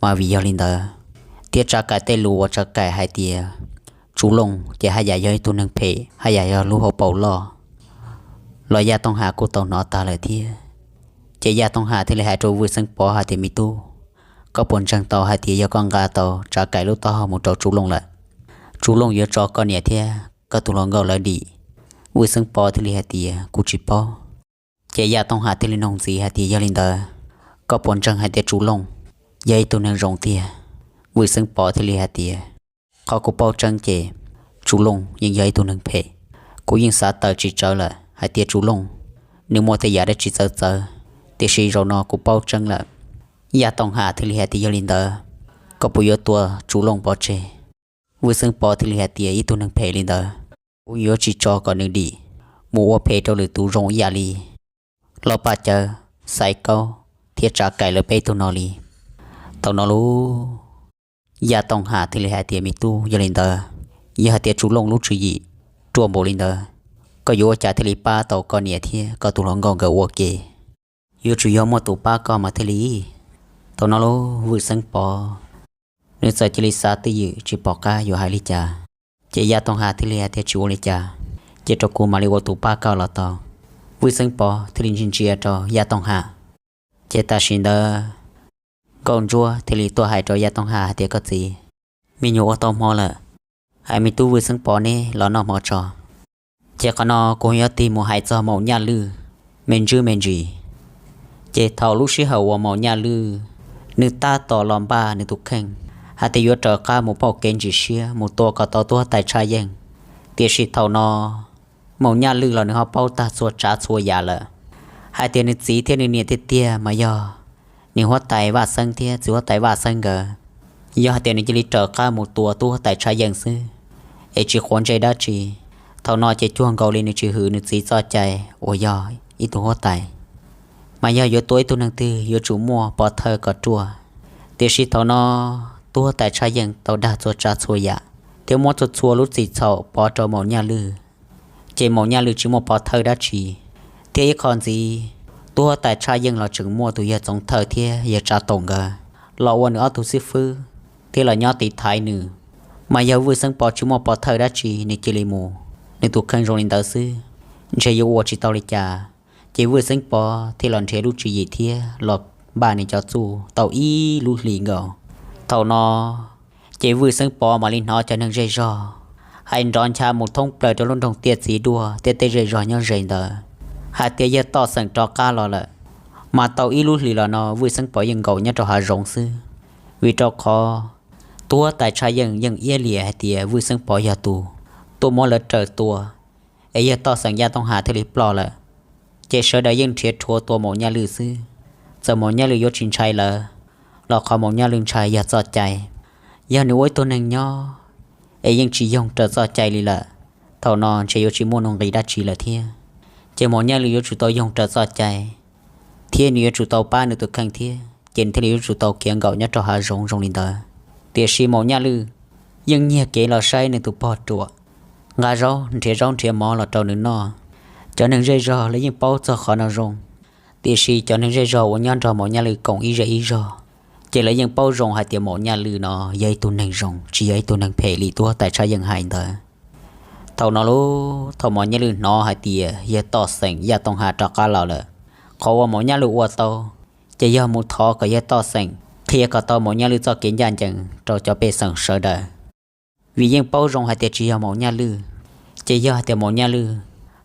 mas vim yog li ntawd, thiab Tsav Kaim tej lus uas Tsav Kaim hais tias Tsu Looj ces haj yam yog ib tug neeg phem, haj yam yog lub hauv paus loj los Yaj Tooj Ham kuj tau hnov tag lawm thiab. Ces Yaj Tooj Ham thiaj li hais rau Vwj Xeeb Pov hais tias, Me tub, koj puas ntseeg tau hais tias yog koj nqa tau Tsav Kaim lub taub hau mus rau Tsu Looj lawm, Tsu Looj yuav tso koj niam thiab koj tus hluas nkauj lawv dim? Vwj Xeeb Pov thiaj li hais tias, Kuv tsis paub. Ces Yaj Tooj Ham thiaj li nug ntxiv hais tias, Yog li ntawd, koj puas ntseeg hais tias Tsu Looj yog ib tug neeg zoo tiag? Vwj Xeeb Pov thiaj li hais tias, Qhov kuv paub tseeb ces Tsu Looj yeej yog ib tug neeg phem. Kuv yeej xav tawm tsis tsawv lawm hais tias Tsu Looj nws muaj tej yam dab tsi txawv txawv, tiam sis zaum no kuv paub tseeb lawm. Yaj Tooj Ham thiaj li hais tias, Yog li ntawd, koj puas yuav tua Tsu Looj pov tseg? Vwj Xeeb Pov thiaj li hais tias, Ib tug neeg phem li ntawd, kuv yuav tsis tso kom nws dim mus ua phem rau lwm tus zoo ib yam li Lauj Paj Cawv, Xaiv Kaub thiab Tsav Kaim lawv peb tug no li. Thaum no lub Yaj Tooj Ham thiaj li hais tias, Me tub, yog li ntawd, yog hais tias Tsu Looj lub tswv yim ruaj npaum li ntawd, koj yuav ua cas thiaj li pab tau koj niam thiab koj tus hluas nkauj nkawd ua ke? Yuav tsum yog muaj tus pab koj mas thiaj li. Thaum no lub Vwj Xeeb Pov nws txawm cia li xav twj ywm tsis pom qab yuav hais li cas. Ces Yaj Tooj Ham thiaj li hais tias, Tsis ua li cas, cia rau kuv mam li ua tus pab koj los tau. Vwj Xeeb Pov thiaj li ntsia ntsia rau Yaj Tooj Ham. Ces tam sim ntawd Nkauj Ntsuab thiaj li tuaj hais rau Yaj Tooj Ham hais tias, Koj txiv, me nyuam ua tau hmo lawm, hais me tub Vwj Xeeb Pov neb los noj hmo tso. Ces qhov no kuv yuav tig mus hais txog Maum Nyaj Lwj me ntsis me ntsis. Ces thaum lub sij hawm uas Maum Nyaj Lwj nws tab tom los npaj nws tus kheej hais tias yuav raws qab mus pauj kev ntsis siab mus tua kom tau tub huab tais Tshaj Yeej, tiam sis thaum no Maum Nyaj Lwj los nws ho paub tag txhua tsav txhua yam lawm, hais tias nws txiv thiab nws niam tiag tiag mas yog niam huab tais Vaj Xeeb thiab txiv huab tais Vaj Xeeb nkawd. Yog hais tias nws cia li raws qab mus tua tub huab tais Tshaj Yeej xwb es tsis quav ntsej dab tsi, thaum no ces cuag nkaus li nws tsis hwm nws txiv txoj cai uas yog ib tug huab tais. Mas yog yuav tua ib tug neeg twg yuav tsum muaj pov thawj kom ruaj. Tiam sis thaum no tub huab tais Tshaj Yeej tau dag txhua tsav txhua yam thiab muab txhua txhua lub txim txhaum pov rau Maum Nyaj Lwj, ces Maum Nyaj Lwj tsis muaj pov thawj dab tsi. Thiab ib qho ntxiv, tub huab tais Tshaj Yeej los tseem muaj tus yawg Txoov Thawj thiab yawg Tsav Toom nkawd los ua nws ob tug xib fwb thiab los nyob tiv thaiv nws. Mas yog Vwj Xeeb Pov tsis muaj pov thawj dab tsi nws cia li mus nws tus kheej zoo li ntawd xwb, ntshe yuav ua tsis tau li cas. Ces Vwj Xeeb Pov thiaj los nrhiav lub tswv yim thiab los npaj nws cov txuj tau ib lub hlis nkaus. Thaum no ces Vwj Xeeb Pov mam li hnov cov neeg zej zog hais nrov ncha mus thoob plaws rau lub nroog Tiaj Txiv Duaj thiab tej zej zog nyob ze ntawd hais tias yawg Toj Xeem rov qab los lawm. Mas tau ib lub hlis los no Vwj Xeeb Pov yeej nkaum nyob rau hav zoov xwb, vim rau qhov tub huab tais Tshaj Yeej yeej iab liam hais tias Vwj Xeeb Pov yog tus tuaj muab lawv raws tua, es yawg Toj Xeem Yaj Tooj Ham thiaj li ploj lawm. Ces sawv daws yeej nrhiav rhuav tua Maum Nyaj Lwj xwb. Txawm Maum Nyaj Lwj yuav tsis ntshai lawv los qhov Maum Nyaj Lwj ntshai yog txoj cai. Yog nws ua ib tug neeg nyob es yeej tsis yoog raws txoj cai li lawm, thaum no ntshe yuav tsis muaj nuj nqis dab tsi lawm thiab. Ces Maum Nyaj Lwj yuav tsum tau yoog raws txoj cai, thiab nws yuav tsum tau pab nws tus kheej thiab, ces nws thiaj li yuav tsum tau khiav nkaum nyob rau hav zoov zoo li ntawd. Tiam sis Maum Nyaj Lwj yeej nyiag kev los saib nws tus pog ruam, nqa zaub nrhiav zaub nrhiav mov los rau nws noj. Cov neeg zej zog lawv yeej paub txog qhov no zoo, tiam sis cov neeg zej zog uas nyob nrog Maum Nyaj Lwj koom ib zej ib zog, ces lawv yeej paub zoo hais tias Maum Nyaj Lwj no yog ib tug neeg zoo, tsis yog ib tug neeg phem li tub huab tais Tshaj Yeej hais ntawd. Thaum no lub, thaum Maum Nyaj Lwj hnov hais tias yawg Toj Xeem Yaj Tooj Ham rov qab los lawm, qhov uas Maum Nyaj Lwj ua tau ces yog mus thov kom yawg Toj Xeem qhia kom tau Maum Nyaj Lwj txoj kev ncaj ncees rau cov pej xeem sawv daws. Vim yeej paub zoo hais tias tsis yog Maum Nyaj Lwj, ces yog hais tias Maum Nyaj Lwj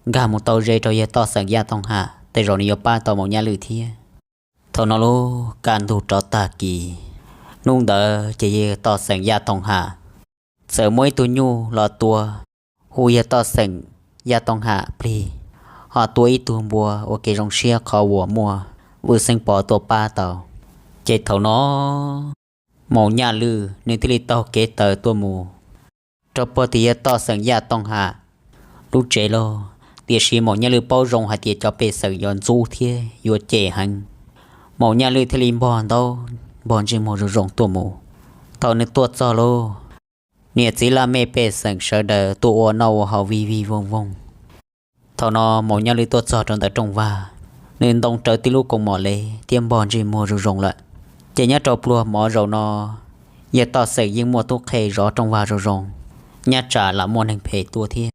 nkag mus tau ze rau yawg Toj Xeem Yaj Tooj Ham, tej zaum nws yuav pab tau Maum Nyaj Lwj thiab. Thaum no lub kaj ntug rov tag kis, hnub ntawd ces yawg Toj Xeem Yaj Tooj Ham txawm muaj ib tug nyuj los tua, hu yawg Toj Xeem Yaj Tooj Ham plig, ho tua ib tug npua ua kev zoo siab qhov uas muaj Vwj Xeeb Pov tuaj pab tau. Ces thaum no Maum Nyaj Lwj nws thiaj li taug kev tawm tuaj mus rau puag tim yawg Toj Xeem Yaj Tooj Ham lub tsev lauj. Tiam sis Maum Nyaj Lwj paub zoo hais tias cov pej xeem yuav ntxub thiab yuav cem heev. Maum Nyaj Lwj thiaj li npog ntaub npog ntsej muag zoo zoo tuaj mus. Thaum nws tuaj txog lauj, niam txiv laj mej pej xeem sawv daws tuaj ua noj ua haus vij vij voog voog. Thaum no Maum Nyaj Lwj tuaj txog rau ntawm rooj vag, nws ntoo rawv tib lub koos mom lev thiab npog ntsej muag zoo zoo lawm. Ces nyob rau pluag mov zaum no, yawg Toj Xeem yeej muaj tub qhe zov rooj vag zoo zoo, nyob tsam lam muaj neeg phem tuaj thiab.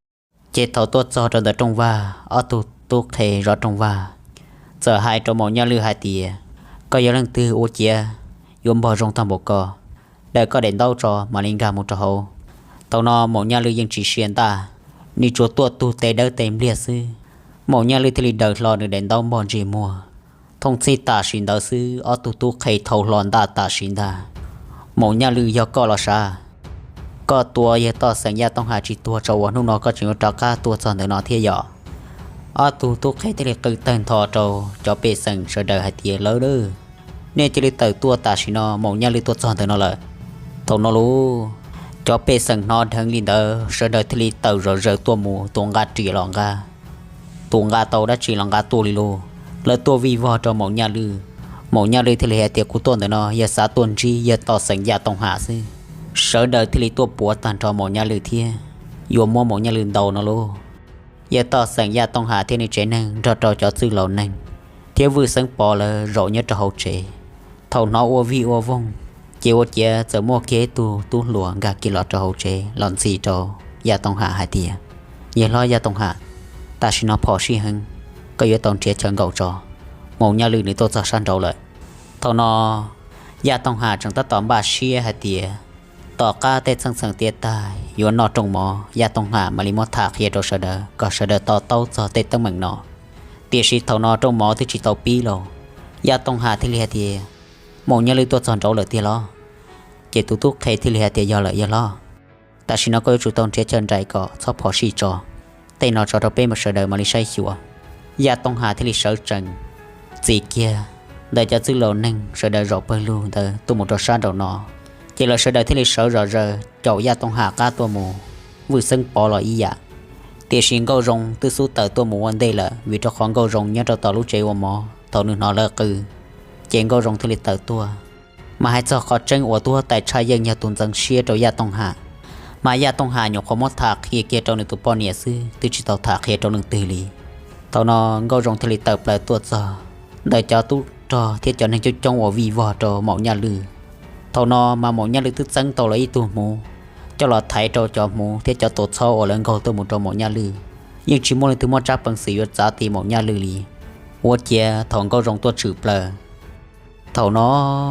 Ces thaum tuaj txog rau ntawm rooj vag, ob tug tub qhe zov rooj vag txawm hais rau Maum Nyaj Lwj hais tias, koj yog leej twg ua ciav yuav npog zoo tag npaum ko, daws koj daim ntaub tso mam li nkag mus rau hauv. Thaum no Maum Nyaj Lwj yeej tsis sia ntaj, nws tsuas tuaj tug tes dawb tes npliag xwb. Maum Nyaj Lwj thiaj li daws hlo nws daim ntaub npog ntsej muag, thooj txhij tam sim ntawd xwb ob tug tub qhe thau hlo ntaj tam sim ntag. Maum Nyaj Lwj, yog koj los sav? Koj tua yawg Toj Xeem Yaj Tooj Ham tsis tuag tso uas hnub no koj tseem yuav rov qab tuaj txog ntawm no thiab yom? Ob tug tub qhe thiaj li qw tawg ntho rau cov pej xeem sawv daws hais tias, lawv, nej cia li tawm tuaj, tam sim no Maum Nyaj Lwj tuaj txog ntawm no lawm. Thaum no lauj, cov pej xeem hnov dheev li ntawd sawv daws thiaj li tawm zom zaws tuaj mus, tus nqa riam los nqa, tus nqa tau dab tsi los nqa tuaj li lauj. Lawv tuaj vij vog rau Maum Nyaj Lwj. Maum Nyaj Lwj thiaj li hais tias, kuv tuaj ntawm no yog xav tuaj ntsib yawg Toj Xeem Yaj Tooj Ham xwb. Sawv daws thiaj li tuaj puav tag nrho Maum Nyaj Lwj thiab yuav muab Maum Nyaj Lwj ntaus no lauj. Yawg Toj Xeem Yaj Tooj Ham thiab nws tsev neeg nrog rau cov txwj laus neeg thiab Vwj Xeeb Pov lawv zaum nyob rau hauv tsev. Thaum hnov ua vij ua voog, ces ua ciav txawm muaj kiag ib tug tub hluas nkag kiag los rau hauv tsev los ntxhi rau Yaj Tooj Ham hais tias, yawg hlob Yaj Tooj Ham, tam sim no phom sij heev, koj yuav tau nrhiav chaw nkaum tso, Maum Nyaj Lwj nws tuaj txog sab nraud lawm. Thaum no Yaj Tooj Ham tseem tab tom npaj siab hais tias tom qab tej txheej txheem tiav tag yuav noj rooj mov, Yaj Tooj Ham mam li muab tham qhia rau sawv daws kom sawv daws to taub txog tej teeb meem no. Tiam sis thaum no rooj mov twb tsis tau pib lauj, Yaj Tooj Ham thiaj li hais tias, Maum Nyaj Lwj tuaj txog nraud lawm tiag los? Ces tus tub qhe thiaj li hais tias, yog lawm yawg hlob, tam sim no koj yuav tsum tau nrhiav chaw nraim kom txhob phom sij tso, tej no tso rau peb sawv daws mam li saib xyuas. Yaj Tooj Ham thiaj li sawv tsees txis kiag ntawm cov txwj laus neeg sawv daws zaum pawg lug ntawd tuaj mus rau sab nraum no. Ces lawv sawv daws thiaj li sawv zom zaws caum Yaj Tooj Ham qab tuaj mus. Vwj Xeeb Pov los ib yam. Tiam sis Nkauj Zoo twb xub tawm tuaj mus ua ntej lawm, vim rau qhov Nkauj Zoo nyob rau tom lub tsev ua mov, thaum nws hnov lawv qw, ces Nkauj Zoo thiaj li tawm tuaj. Mas hais txog qhov tseeb uas tub huab tais Tshaj Yeej yog tus ntxeev siab rau Yaj Tooj Ham, mas Yaj Tooj Ham nyuam qhuav muab tham qhia kiag rau nws tus poj niam xwb, twb tsis tau tham qhia rau leej twg li. Thaum no Nkauj Zoo thiaj li tawm plaws tuaj txog ntawm cov tub rog thiab cov neeg coob coob uas vij vog rau Maum Nyaj Lwj. Thaum no mas Maum Nyaj Lwj twb txeeb tau los ib tug hmuv coj los thaiv rau cov hmuv thiab cov tuam txhab uas lawv nkaug tuaj mus rau Maum Nyaj Lwj, yeej tsis muaj leej twg muaj tsab peev xwm yuav txav ti Maum Nyaj Lwj li. Ua ciav thaum Nkauj Zoo tuaj tshwm plaws, thaum no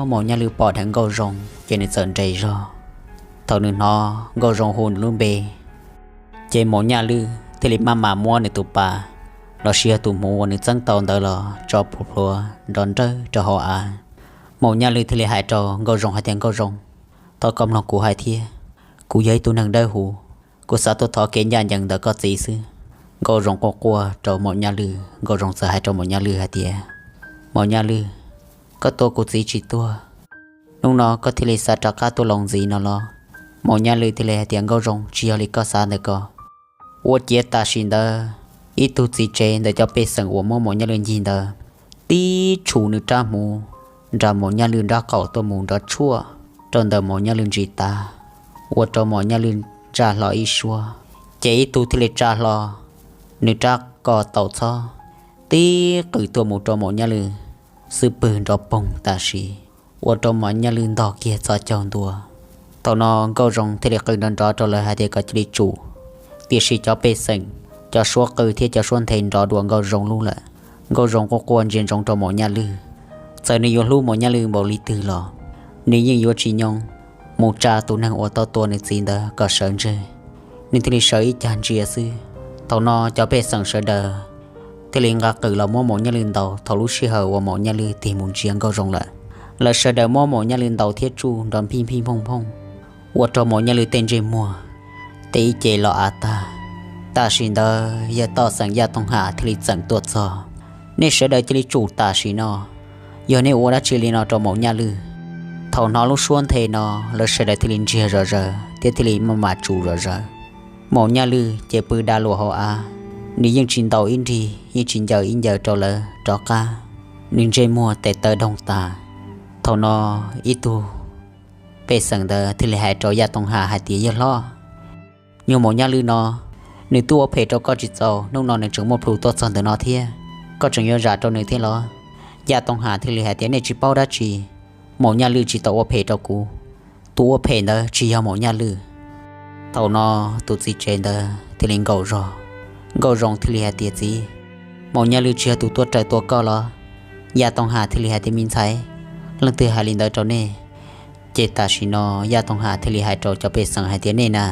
Maum Nyaj Lwj pom dheev Nkauj Zoo ces nws txawm nres zog. Thaum nws hnov Nkauj Zoo hu nws lub npe, ces Maum Nyaj Lwj thiaj li maj mam muab nws tus pas los sis yog tus hmuv uas nws txeeb tau ntawd los tso plhuav plhuav nrov nrawg rau hauv av. Maum Nyaj Lwj thiaj li hais rau Nkauj Zoo hais tias, Nkauj Zoo, thov koj mloog kuv hais thiab, kuv yog ib tug neeg dawb huv, kuv xav tuaj thov kev ncaj ncees ntawm koj txiv xwb. Nkauj Zoo quaj quaj rau Maum Nyaj Lwj, Nkauj Zoo txawm hais rau Maum Nyaj Lwj hais tias, Maum Nyaj Lwj, koj tua kuv txiv tsis tuag, hnub no koj thiaj li xav rov qab tuaj loo ntxiv no los? Maum Nyaj Lwj thiaj li hais tias, Nkauj Zoo, tsis yog li koj xav ntawd ko. Ua ciav tam sim ntawd ib tug txiv tsev ntawm cov pej xeem uas muab Maum Nyaj Lwj ncig ntawd tib tshum nws rab hmuv nram Maum Nyaj Lwj nrab qaum tuaj mus nrov tshuaj rau ntawm Maum Nyaj Lwj ntsis tav, ua rau Maum Nyaj Lwj ntsaj hlo ib suab. Ces ib tug thiaj li tsa hlo nws rab ko taus txhob, tib qws tuaj mus rau Maum Nyaj Lwj xub pwg nrov poog tam sim, ua rau Maum Nyaj Lwj ntog kiag txhos caug ntua. Thaum no Nkauj Zoo thiaj li qw nrov nrov rau lawv hais tias kom cia li tsum, tiam sis cov pej xeem, cov suab qw thiab cov suab nthe nrov dua Nkauj Zoo lub lawm. Nkauj Zoo quaj quaj ntsia ntsoov rau Maum Nyaj Lwj, txawm nws yuav hlub Maum Nyaj Lwj npaum li twg los nws yeej yuav tsis nyoo mus tsa tus neeg uas tau tua nws txiv ntawd kom sawv ntseg. Nws thiaj li sawv ib cag ntsia xwb. Thaum no cov pej xeem sawv daws thiaj li nqa qws los muab Maum Nyaj Lwj ntaus thaum lub sij hawm uas Maum Nyaj Lwj tig mus ntsia Nkauj Zoo lawm. Lawv sawv daws muab Maum Nyaj Lwj ntaus thiab tsuj nrov nphij nphij nphooj nphooj, ua rau Maum Nyaj Lwj tej ntsej muag, tej ib ce los av tag. Tam sim ntawd yawg Toj Xeem Yaj Tooj Ham thiaj li txeem tuaj txog. Nej sawv daws cia li tsum tam sim no, Yog nej ua dab tsi li no rau Maum Nyaj Lwj? Thaum hnov lub suab nthe no, lawv sawv daws thiaj li ntsiag zom zaws thiab thiaj li maj mam tsum zom zaws. Maum Nyaj Lwj ces pw da luas hauv av, nws yeej tsis ntaus ib nrig, yeej tsis ncaws ib ncaws rau lawv rov qab, nws ntsej muag tes taw doog tas. Thaum no ib tug pej xeem ntawd thiaj li hais rau Yaj Tooj Ham hais tias, Yawg hlob, yog Maum Nyaj Lwj no, nws twb ua phem rau koj tsis txaus, hnub no nws tseem muaj plhus tuaj txog ntawm no thiab, koj tseem yuav zam rau nws thiab los? Yaj Tooj Ham thiaj li hais tias, Nej tsis paub dab tsi, Maum Nyaj Lwj tsis tau ua phem rau kuv. Tus ua phem ntawd tsis yog Maum Nyaj Lwj. Thaum no tus txiv tsev ntawd thiaj li nkaum zog. Nkauj Zoo thiaj li hais tias, Txiv, Maum Nyaj Lwj tsis yog tus tuaj raws tua koj los? Yaj Tooj Ham thiaj li hais tias, Me ntxhais, leej twg hais li ntawd rau nej? Ces tam sim no Yaj Tooj Ham thiaj li hais rau cov pej xeem hais tias, Nej na,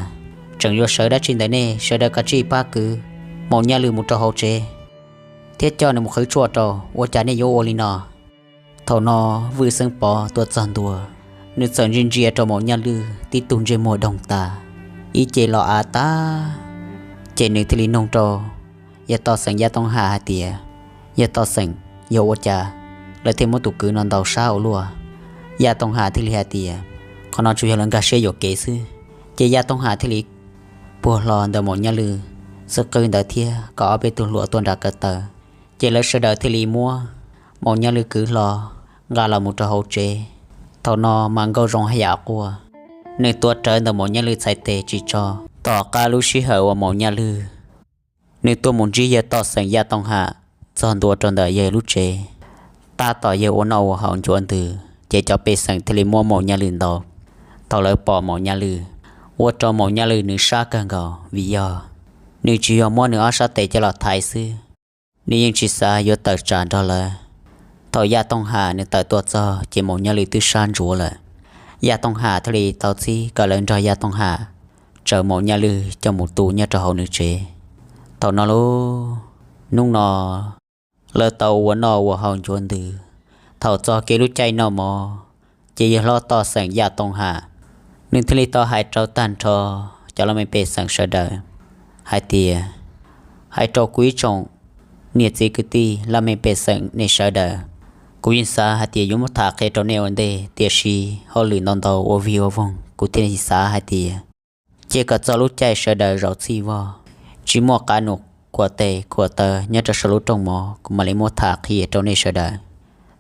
tseem yuav sawv dab tsi ntawm nej? Sawv daws kav tsij pab kwv Maum Nyaj Lwj mus rau hauv tsev thiab coj nws mus qhwv tshuaj rau, ua cas nej yuav ua li no? Thaum no Vwj Xeeb Pov tuaj txog ntua, nws txawm ntsia ntsia rau Maum Nyaj Lwj tib tug ntsej muag doog tas, ib ce los av tag, ces nws thiaj li nug rau yawg Toj Xeem Yaj Tooj Ham hais tias, Yawg Toj Xeem, yog ua cas lawv thiaj muab tus kwv no ntaus sab ua luaj? Yaj Tooj Ham thiaj li hais tias, Qhov no tsuas yog lawv nkag siab yuam kev xwb. Ces Yaj Tooj Ham thiaj li puag hlo ntawm Maum Nyaj Lwj xub qwb ntawd thiab kom ob peb tug hluas tuaj nram ko taw. Ces lawv sawv daws thiaj li muab Maum Nyaj Lwj kwv hlo nqa los mus rau hauv tsev. Thaum no mas Nkauj Zoo haj yam quaj, nws tuav rawv ntawm Maum Nyaj Lwj txhais tes tsis tso. Tom qab lub sij hawm uas Maum Nyaj Lwj nws tuaj mus ntsib yawg Toj Xeem Yaj Tooj Ham txog ntua rau ntawm yawg lub tsev, tab tom yawg ua noj ua haus ncuav ntws, ces cov pej xeem thiaj li muab Maum Nyaj Lwj ntaus. Thaum lawv pom Maum Nyaj Lwj, ua rau Maum Nyaj Lwj nws sab kawg nkaus vim yog nws tsis yog muab nws ob sab tes coj los thaiv xwb, nws yeej tsis xav yuav tawm tsam nrog lawv. Thaum Yaj Tooj Ham nws tawm tuaj txog ces Maum Nyaj Lwj twb sab ntsuav lawm. Yaj Tooj Ham thiaj li tau txib kom lawv nrog Yaj Tooj Ham tsaws Maum Nyaj Lwj coj mus tu nyob rau hauv nws tsev. Thaum no lub hnub no lawv tau ua noj ua haus ncuav ntws. Thaum txog kev lub caij noj mov, ces yawg hlob Toj Xeem Yaj Tooj Ham nws thiaj li tau hais rau tag nrho cov laj mej pej xeem sawv daws hais tias, Hais rau kuv ib tsoom niam txiv kwv tij laj mej pej xeem nej sawv daws, kuv yeej xav hais tias yuav muab tham qhia rau nej ua ntej, tiam sis hauj lwm ntau ntau ua vig ua voog, kuv thiaj li xav hais tias cia kom txog lub caij sawv daws zaum txhij vog, tsis muaj qav num khuam tes khuam taw nyob rau saum lub rooj mov, kuv mam li muab tham qhia rau nej sawv daws.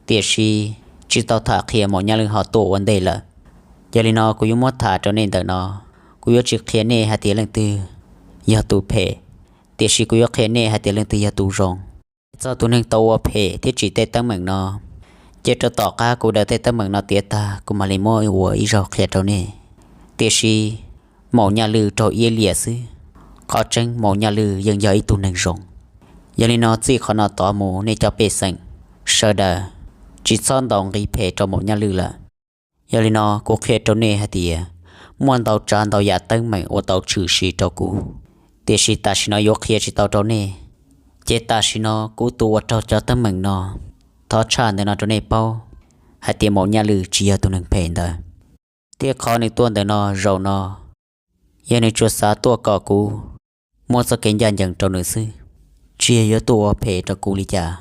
Tiam sis tsis tau tham qhia Maum Nyaj Lwj ho tuaj ua ntej lawm. Yog li no kuv yuav muab tham rau nej ntawm no, kuv yuav tsis qhia nej hais tias leej twg yog tus phem, tiam sis kuv yuav qhia nej hais tias leej twg yog tus zoo. Txog tus neeg tau ua phem thiab tsim tej teeb meem no, ces rau tom qab kuv daws tej teeb meem no tiav tag, kuv mam li muab ua ib zaug qhia rau nej. Tiam sis Maum Nyaj Lwj raug iab liam xwb, qhov tseeb Maum Nyaj Lwj yeej yog ib tug neeg zoo. Yog li no txij qhov no tod mus nej cov pej xeem sawv daws tsis txhob ntaus nqi phem rau Maum Nyaj Lwj lawm. Yog li no kuv qhia rau nej hais tias muaj ntau tsav ntau yam teeb meem uas tau tshwm sim rau kuv, tiam sis tam sim no yuav qhia tsis tau rau nej. Ces tam sim no kuv tus uas raug cov teeb meem no, thov tshaj ntawm no rau nej paub hais tias Maum Nyaj Lwj tsis yog tus neeg phem ntawd. Thiab qhov nws tuaj ntawm no zaum no, yog nws tsuas xav tuaj kom kuv muab txoj kev ncaj ncees rau nws xwb, tsis yog yuav tuaj ua phem rau kuv li cas.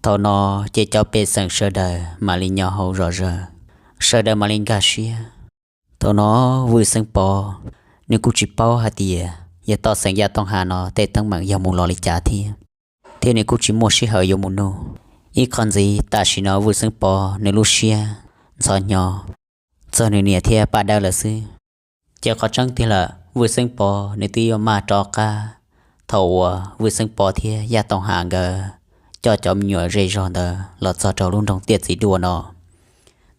Thaum no ces cov pej xeem sawv daws mam li nyo hau zom zaws, sawv daws mam li nkag siab. Thaum no Vwj Xeeb Pov nws kuj tsis paub hais tias yawg Toj Xeem Yaj Tooj Ham no tej teeb meem yog mus los li cas thiab, thiab nws kuj tsis muaj sij hawm yuav mus nug. Ib qho ntxiv tam sim no Vwj Xeeb Pov nws lub siab ntxhov hnyo txog nws niam thiab Paj Dawb lawm xwb. Ces qhov tseeb tiag lawm Vwj Xeeb Pov nws twb yuav maj rov qab thaum uas Vwj Xeeb Pov thiab Yaj Tooj Ham nkawd coj cov me nyuam zej zog ntawd los txog rau lub nroog Tiaj Txiv Duaj no.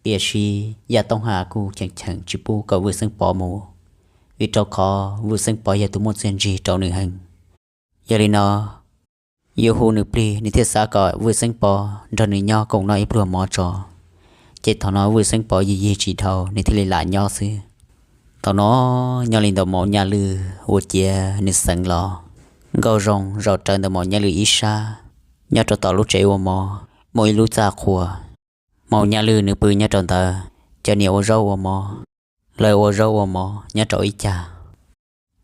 Tiam sis Yaj Tooj Ham kuj cheem cheem tsis pub kom Vwj Xeeb Pov mus, vim rau qhov Vwj Xeeb Pov yog tus muaj txiaj ntsig rau nws heev. Yog li no, yuav hu nws plig nws thiaj xav kom Vwj Xeeb Pov nrog nws nyob koom noj ib pluag mov tso. Ces thaum no Vwj Xeeb Pov yig yig tsis dhau nws thiaj li lam nyob xwb. Thaum no nyob li ntawm Maum Nyaj Lwj ua ciav nws xeev los, Nkauj Zoo zaum rawv ntawm Maum Nyaj Lwj ib sab. Nyob rau tom lub tsev ua mov muaj ib lub txaj qhua, Maum Nyaj Lwj nws pw nyob rau ntawd, cov niam ua zaub ua mov, lawv ua zaub ua mov nyob rau ib cag.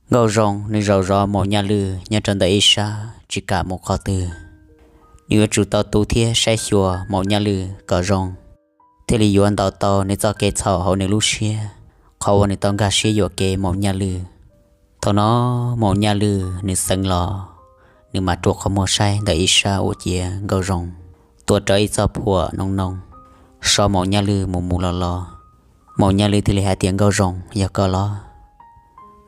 Nkauj Zoo nws zaum zov Maum Nyaj Lwj nyob rau ntawm ib sab tsis kam mus qhov twg. Nws yuav tsum tau tu thiab saib xyuas Maum Nyaj Lwj kom zoo, thiaj li yuav ntaus tau nws txoj kev txhaum hauv nws lub siab, qhov uas nws tau nkag siab yuam kev Maum Nyaj Lwj. Thaum no Maum Nyaj Lwj nws xeev los, nws mam rua qhov muag saib ntawm ib sab uas cia Nkauj Zoo tua rawv ib txoj phuam noo noo, so Maum Nyaj Lwj mus mus los los. Maum Nyaj Lwj thiaj li hais tias, Nkauj Zoo, yog koj los?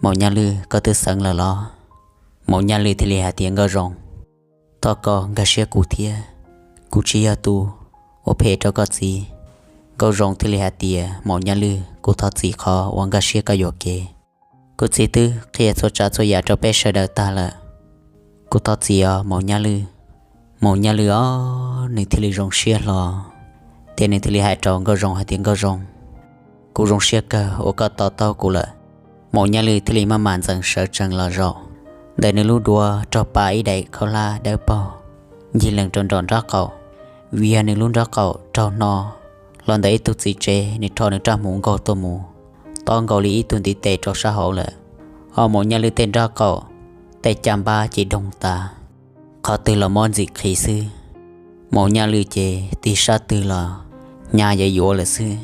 Maum Nyaj Lwj, koj twb xeev lawm los? Maum Nyaj Lwj thiaj li hais tias, Nkauj Zoo, thov koj nkag siab kuv thiab, kuv tsis yog tus ua phem rau koj txiv. Nkauj Zoo thiaj li hais tias, Maum Nyaj Lwj, kuv thov txim qhov uas nkag siab koj yuam kev. Kuv txiv twb qhia txhua tsav txhua yam rau peb sawv daws tag lawm. Kuv thov txim os Maum Nyaj Lwj. Maum Nyaj Lwj os, nws thiaj li zoo siab hlo, thiab nws thiaj li hais rau Nkauj Zoo hais tias, Nkauj Zoo, kuv zoo siab kawg uas koj to taub kuv lawm. Maum Nyaj Lwj thiaj li maj mam ntxeev sawv tsees los zaum ntawm nws lub duav, raug pa ib daim khaub hlab dawb paug, ncig lees rau nraum nraub qaum. Vim yog nws lub nraub qaum raug hno los ntawm ib tug txiv tsev, nws rho nws rab hmuv nkaug tuaj mus, tob nkaus li ib tug ntiv tes rau sab hauv lawm. Ho Maum Nyaj Lwj tej nraub qaum, tej caj npab ces doog tas, qhov twg los mob ntxim qhis xwb. Maum Nyaj Lwj ces tig sab twg los hnyav yuav yuav lawm xwb,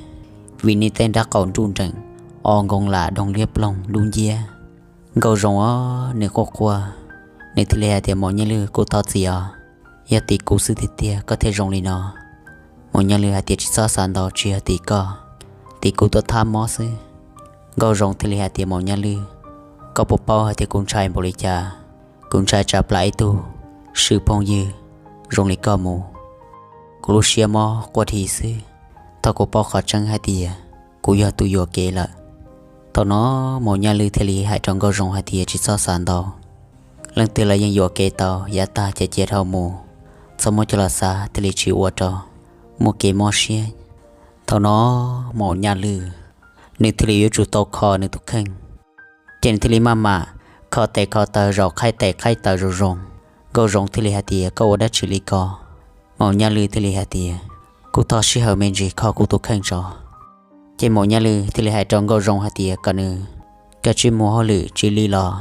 vim nws tej nraub qaum nruj nreem, o nkoos lam doog liab ploog dub nciab. Nkauj Zoo os, nws quaj quaj, nws thiaj li hais tias, Maum Nyaj Lwj, kuv thov txim os, yog tim kuv xwb tiag tiag koj thiaj zoo li no. Maum Nyaj Lwj hais tias, Tsis txhob xav ntau, tsis yog tim koj, tim kuv tuaj thab mob xwb. Nkauj Zoo thiaj li hais tias, Maum Nyaj Lwj, koj puas paub hais tias kuv ntshai npaum li cas? Kuv ntshai tsam plam ib tug swm phooj ywg zoo li koj mus, kuv lub siab mob quaj dhi xwb. Thov kuv paub qhov tseeb hais tias kuv yog tus yuam kev lawm. Thaum no Maum Nyaj Lwj thiaj li hais rau Nkauj Zoo hais tias, Tsis txhob xav ntau, leej twg los yeej yuam kev tau, yav tag ces cia dhau mus, txhob muab coj los xav thiaj li tsis ua rau muaj kev mob siab. Thaum no Maum Nyaj Lwj nws thiaj li yuav tsum tau kho nws tus kheej, ces nws thiaj li maj mam kho tes kho taw, zaum qhaib tes qhaib taw zoo zoo. Nkauj Zoo thiaj li hais tias, Koj ua dab tsi li ko? Maum Nyaj Lwj thiaj li hais tias, Kuv thov sij hawm me ntsis kho kuv tus kheej tso. Ces Maum Nyaj Lwj thiaj li hais rau Nkauj Zoo hais tias, Kom nws kav tsij mus hauj lwm tsis li los,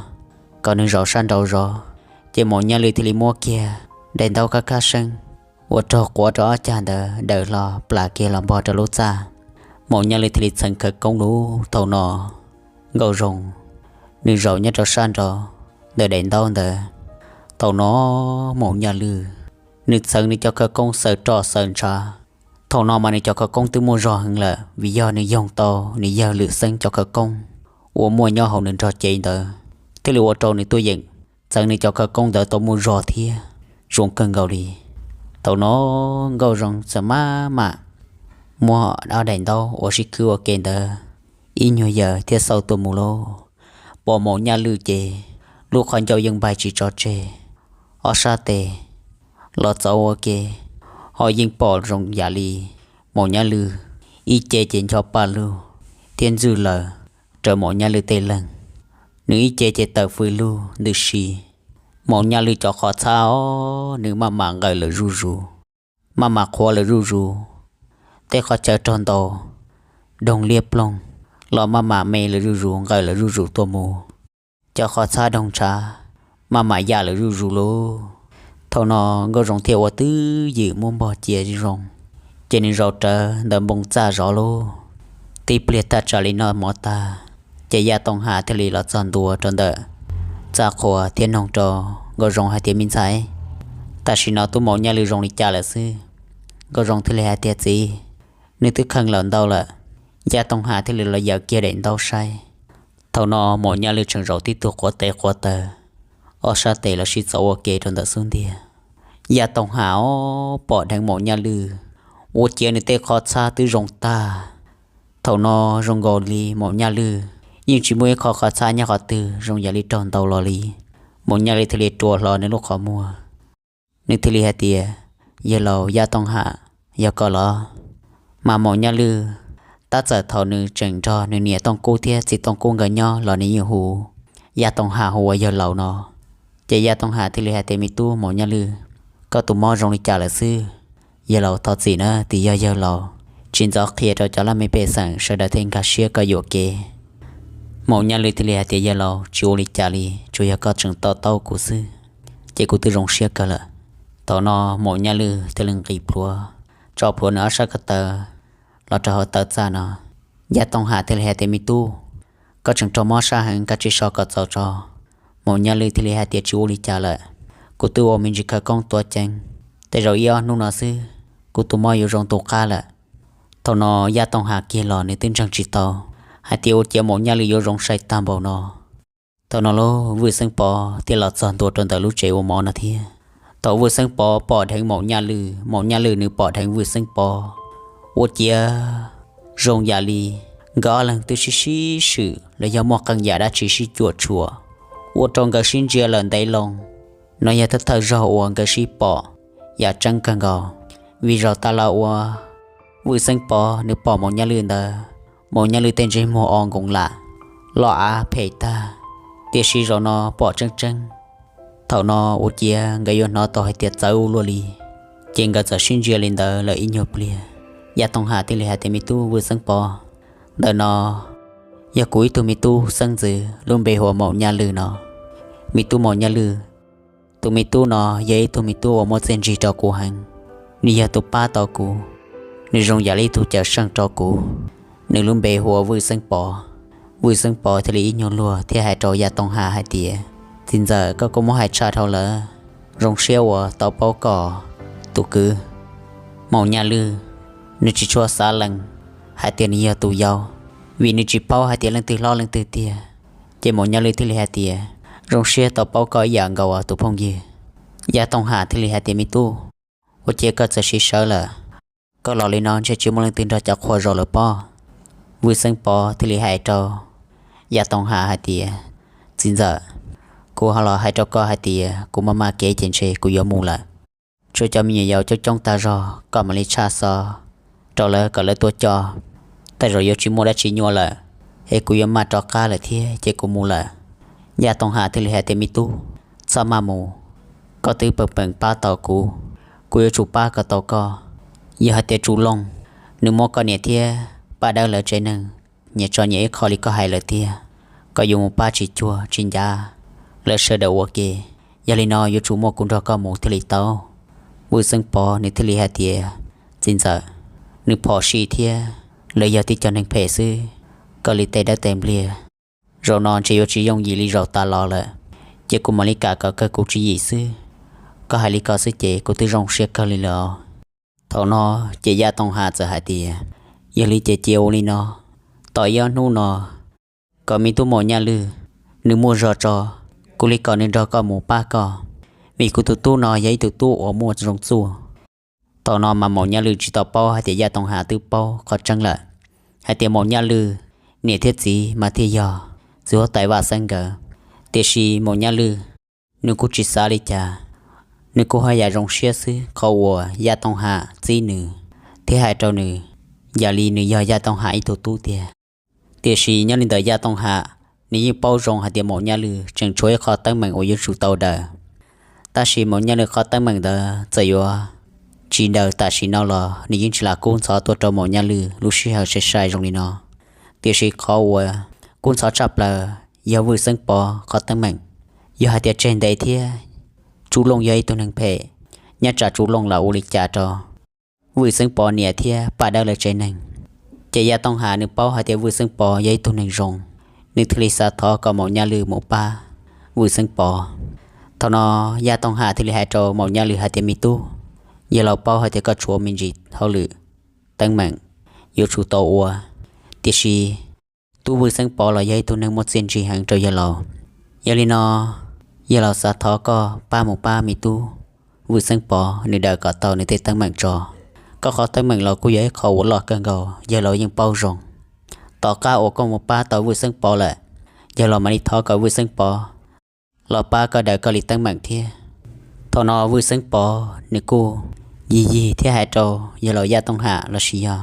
kom nws zaum sab nraud zov. Ces Maum Nyaj Lwj thiaj li muab kiag daim ntaub kab khab seeb uas raug quav rau ob cag ntawd daws hlo plam kiag los npog rau lub txaj. Maum Nyaj Lwj thiaj li txheev khawv koob lug. Thaum no Nkauj Zoo nws zaum nyob rau sab nraud ntawm daim ntaub ntawd. Thaum no Maum Nyaj Lwj nws txheev nws cov khawv koob xaws roj xaws ntshav. Thaum no mas nws cov khawv koob twb muaj zog heev lawm, vim yog nws yoog tau nws yawg Lwm Xeeb cov khawv koob uas muaj nyob hauv nws nrog cev ntawd, thiaj li ua rau nws tuaj yeem txheev nws cov khawv koob ntawd tau muaj zog thiab zoo kawg nkaus li. Thaum no Nkauj Zoo txawm maj mam muab ob daim ntaub uas sib khwb ua ke ntawd ib nyuag yaws thiab xauj tuaj mus lauj. Pom Maum Nyaj Lwj ces lub qhov ncauj yeej npaig tsis tso tseg, ob sab tes los txov ua ke, ho yeej pom zoo yam li Maum Nyaj Lwj ib ce ces ncho paj lug thiab ntxwj laws raws Maum Nyaj Lwj tej leeg. Nws ib ce ces tawm fws lug ntws si. Maum Nyaj Lwj cov qhov txhab os, nws maj mam nqawm lawm zuj zus, maj mam qhuav lawm zuj zus. Tej qhov chaw raug ntaus doog liab ploog los maj mam me lawm zuj zus, nqawm lawm zuj zus tuaj mus. Cov qhov txhab doog ntshav maj mam yam lawm zuj zus lauj. Thaum no Nkauj Zoo thiaj ua twj ywm muab npog cia zoo, ces nws zaum rawv ntawm npoo txaj zov lauj. Tib pliag thaj tsam li noj mov tag, ces Yaj Tooj Ham thiaj li los txog ntua rau ntawm txaj qhua thiab noog rau Nkauj Zoo hais tias, Me ntxhais, tam sim no tub Maum Nyaj Lwj zoo li cas lawm xwb? Nkauj Zoo thiaj li hais tias, Txiv, nws twb kheej lawm ntau lawm. Yaj Tooj Ham thiaj li los yaws kiag daim ntaub saib. Thaum no Maum Nyaj Lwj tseem zaum tib tug quav tes quav taw, ob sab tes los sib txov ua ke rau ntawm xub ntiag. Yaj Tooj Ham os, pom dheev Maum Nyaj Lwj ua ciav nws tej qhov txhab twb zoo tag. Thaum no zoo nkaus li Maum Nyaj Lwj yeej tsis muaj ib qho qhov txhab nyob qhov twg zoo yam li raug ntaus los li. Maum Nyaj Lwj thiaj li rua hlo nws lub qhov muag, nws thiaj li hais tias, Yawg laus Yaj Tooj Ham, yog koj los? Mas Maum Nyaj Lwj, tab txawm thaum nws tseem nrog nws niam Tooj Kub thiab txiv Tooj Kub nkawd nyob los nws yeej hu Yaj Tooj Ham hu ua yawg laus no. Ces Yaj Tooj Ham thiaj li hais tias, Me tub Maum Nyaj Lwj, koj tus mob zoo li cas lawm xwb? Yawg laus thov txim na, twb yog yawg laus tsis ntxov qhia rau cov laj mej pej xeem sawv daws thiaj nkag siab koj yuam kev. Maum Nyaj Lwj thiaj li hais tias, Yawg laus, tsis ua li cas li, tsuas yog koj tseem to taub kuv xwb, ces kuv twb zoo siab kawg lawm. Thaum no Maum Nyaj Lwj thiaj li nqis plhuav, tso plhuav nws ob sab ko taw los rau hauv taw txaj no. Yaj Tooj Ham thiaj li hais tias, Me tub, koj tseem raug mob sab heev, koj tsis so kom txaus tso. Maum Nyaj Lwj thiaj li hais tias, Tsis ua li cas lawm, kuv twb ua me ntsis khawv koob tuav ceev, tej zaum ib ob hnub no xwb kuv tus mob yuav zoo tu qab lawm. Thaum no Yaj Tooj Ham kiag los nws twb ntseeg tsis tau hais tias ua ciav Maum Nyaj Lwj yuav zoo sai tag npaum no. Thaum no lauj, Vwj Xeeb Pov thiaj los txog ntua rau ntawm lub tsev ua mov no thiab. Thaum Vwj Xeeb Pov pom dheev Maum Nyaj Lwj, Maum Nyaj Lwj nws pom dheev Vwj Xeeb Pov, ua ciav zoo yam li nkawd ob leeg twb sib sib swm los yog muaj qee yam dab tsi sib cuam tshuam, ua rau nkawd sib ntsia lawm ntev loo. No yog thawj thawj zaug uas nkawd sib pom yam tseeb kawg nkaus, vim zaum tas los uas Vwj Xeeb Pov nws pom Maum Nyaj Lwj ntawd, Maum Nyaj Lwj tej ntsej muag o nkoos lam, loj av phem tag, tiam sis zaum no pom tseeb tseeb. Thaum no ua ciav nkawd yuav hnov tau hais tias txawv ua luaj li, ces nkawd txawm sib ntsia li ntawd lawm ib nyuag pliag. Yaj Tooj Ham thiaj li hais tias, Me tub Vwj Xeeb Pov, ntawm no yog kuv ib tug me tub xeeb ntxwv lub npe hu ua Maum Nyaj Lwj no. Me tub Maum Nyaj Lwj, tus me tub no yog ib tug me tub uas muaj txiaj ntsig rau kuv heev, nws yog tus pab tau kuv, nws zoo yam li ib tug cawm seej rau kuv, nws lub npe hu ua Vwj Xeeb Pov. Vwj Xeeb Pov thiaj li ib nyuag luag thiab hais rau Yaj Tooj Ham hais tias, Txiv ntxawm, koj kuj muab hais tshaj dhau lawm, zoo siab uas tau paub koj. Tus kwv Maum Nyaj Lwj, nws tsis tshua xav lees hais tias nws yog tus yau, vim nws tsis paub hais tias leej twg hlob leej twg tiag. Ces Maum Nyaj Lwj thiaj li hais tias, Zoo siab tau paub koj ib yam nkaus tus phooj ywg. Yaj Tooj Ham thiaj li hais tias, Me tub, ua ciav koj txawm siv sawv lawm, koj los li no ntshe tsis muaj leej twg nrog cov qhua zaum lawm pob? Vwj Xeeb Pov thiaj li hais rau Yaj Tooj Ham hais tias, Txiv ntxawm, kuv ho los hais rau koj hais tias kuv maj maj kev ces ntshe kuv yuav mus lawm. Tshuav cov me nyuam yaus coob coob tag zog, koj mam li tshaj xov rau lawv kom lawv tuaj coj, tej zaum yuav tsis muaj dab tsi nyuaj lawm, es kuv yuav maj rov qab lawm thiab ces kuv mus lawm. Yaj Tooj Ham thiaj li hais tias, Me tub, txhob maj mus, koj twb peem peem pab tau kuv, kuv yuav tsum pab kom tau koj. Yog hais tias Tsu Looj nws muab koj niam thiab Paj Dawb lawv tsev neeg nyias tso nyias ib qho li koj hais lawm tiag, koj yuav mus pab tsis cuag tsis ncav lawv sawv daws ua ke. Yog li no yuav tsum muaj kuv nrog koj mus thiaj li tau. Vwj Xeeb Pov nws thiaj li hais tias, Txiv ntxawm, nws phom sij thiab lawv yog tib co neeg phem xwb, koj li tes dawb tes npliag, zaum no ntshe yuav tsis yooj yim li zaum tas los lawm, ces kuv mam li kam kom kawg kuv tswv yim xwb. Koj hais li ko xwb ces kuv twb zoo siab kawg li lawm. Thaum no ces Yaj Tooj Ham txawm hais tias, Yog li ces cia ua li no, tos ib ob hnub no kom me tub Maum Nyaj Lwj nws muaj zog tso, kuv li kom nws nrog koj mus pab koj, vim kuv tus tub no yog ib tug tub uas muaj zoo txuj. Thaum no mas Maum Nyaj Lwj tsis tau paub hais tias Yaj Tooj Ham twb paub qhov tseeb lawm, hais tias Maum Nyaj Lwj niam thiab txiv mas thiaj yog txiv huab tais Vaj Xeeb nkawd. Tiam sis Maum Nyaj Lwj nws kuj tsis xav li cas, nws kuj haj yam zoo siab xwb qhov uas Yaj Tooj Ham txib nws thiab hais rau nws yam li nws yog Yaj Tooj Ham ib tug tub tiag. Tiam sis nyob li ntawm Yaj Tooj Ham, nws yeej paub zoo hais tias Maum Nyaj Lwj tseem tshuav ib qho teeb meem uas yuav tsum tau daws. Tab sis Maum Nyaj Lwj qhov teeb meem ntawd txawm yuav tsis daws tam sim no los nws yeej tsis lam kub ntxhov tuaj rau Maum Nyaj Lwj lub sij hawm sai sai zoo li no. Tiam sis qhov uas kub ntxhov tshaj plaws yog Vwj Xeeb Pov qhov teeb meem. Yog hais tias tseg ntev thiab Tsu Looj yog ib tug neeg phem, nyob tsam Tsu Looj lam ua li cas rau Vwj Xeeb Pov niam thiab Paj Dawb lawv tsev neeg, ces Yaj Tooj Ham nws paub hais tias Vwj Xeeb Pov yog ib tug neeg zoo, nws thiaj li xav thov kom Maum Nyaj Lwj mus pab Vwj Xeeb Pov. Thaum no Yaj Tooj Ham thiaj li hais rau Maum Nyaj Lwj hais tias, Me tub, yawg laus paub hais tias koj tshuav me ntsis hauj lwm teeb meem yuav tsum tau ua, tiam sis tub Vwj Xeeb Pov los yog ib tug neeg muaj txiaj ntsig heev rau yawg laus. Yog li no, yawg laus xav thov koj pab mus pab me tub Vwj Xeeb Pov nws daws kom tau nws tej teeb meem tso. Koj qhov teeb meem los kuj yog ib qho uas loj kawg nkaus, yawg laus yeej paub zoo. Tom qab uas koj mus pab tau Vwj Xeeb Pov lawm, yawg laus mam li thov kom Vwj Xeeb Pov los pab koj daws koj li teeb meem thiab. Thaum no Vwj Xeeb Pov nws kuj yig yig thiab hais rau yawg laus Yaj Tooj Ham lossis yog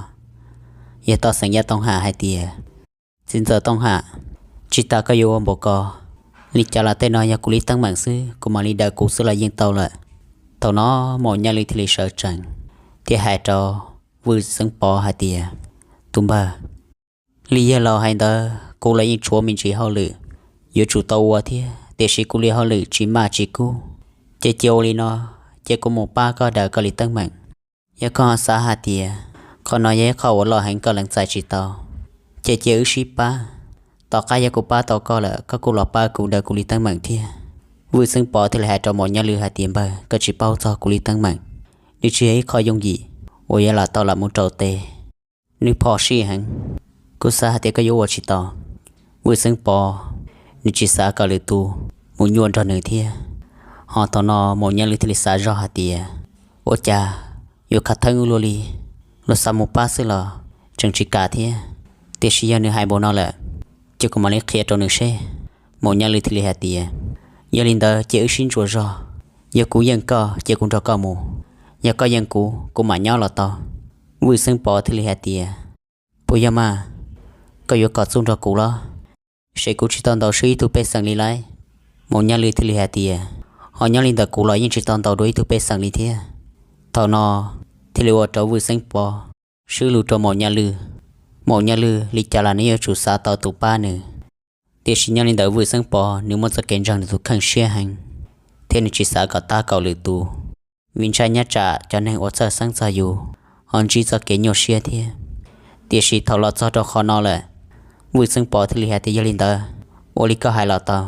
yawg toj xeem Yaj Tooj Ham hais tias, Txiv ntxawm Tooj Ham, tsis tas koj yuav ua npaum ko, li cas los tej no yog kuv li teeb meem xwb, kuv mam li daws kuv xwb los yeej tau lawm. Thaum no Maum Nyaj Lwj thiaj li sawv tsees thiab hais rau Vwj Xeeb Pov hais tias, Tus npawg, li yawg laus hais ntawd kuv los yeej tshuav me ntsis hauj lwm yuav tsum tau ua thiab, tiam sis kuv li hauj lwm tsis maj tsis kub, ces cia ua li no, ces kuv mus pab koj daws koj li teeb meem. Yog koj xav hais tias qhov no yog ib qho uas loj heev koj lees txais tsis tau, ces cia wb sib pab. Tom qab yog kuv pab tau koj lawm, koj kuj los pab kuv daws kuv li teeb meem thiab. Vwj Xeeb Pov thiaj li hais rau Maum Nyaj Lwj hais tias, npawg, koj tsis paub txog kuv li teeb meem, nws tsis yog ib qho yooj yim uas yuav lam tau lam mus rau tes. Nws phom sij heev, kuv xav hais tias koj yuav ua tsis tau. Vwj Xeeb Pov nws tsis xav kom lwm tus mus nyuaj nrog nws thiab. Ho thaum no Maum Nyaj Lwj thiaj li xav zog hais tias, ua cas yuav khav theeb ua luaj li, luag xav mus pab xwb los tseem tsis kam thiab. Tiam sis yog nws hais npaum no lawm, ces kuv mam li qhia rau nws seb. Maum Nyaj Lwj thiaj li hais tias, yog li ntawd ces wb sib ntsuas zog, yog kuv yeej koj ces kuv nrog koj mus, yog koj yeej kuv kuv mam nyob los tau. Vwj Xeeb Pov thiaj li hais tias, puas yog mas, koj yuav kom txuj nrog kuv los? Seb kuv tsis tau ntaus swb ib tug pej xeem li lauj. Maum Nyaj Lwj thiaj li hais tias, ho nyob li ntawm kuv los yeej tsis tau ntaus dua ib tug pej xeem li thiab. Thaum no thiaj li ua rau Vwj Xeeb Pov swb lug rau Maum Nyaj Lwj. Maum Nyaj Lwj li cas los nws yuav tsum xav tau tus pab nws. Tiam sis nyob li ntawm Vwj Xeeb Pov nws muaj txoj kev ntseeg nws tus kheej siab heev, thiab nws tsis xav kom tab kaum lwm tus, vim ntshai nyob tsam cov neeg uas txhawj xeeb txog yus ho ntsib txoj kev nyuaj siab thiab. Tiam sis thaum los txog rau qhov no lawm, Vwj Xeeb Pov thiaj li hais tias, yog li ntawd, ua li koj hais los tau.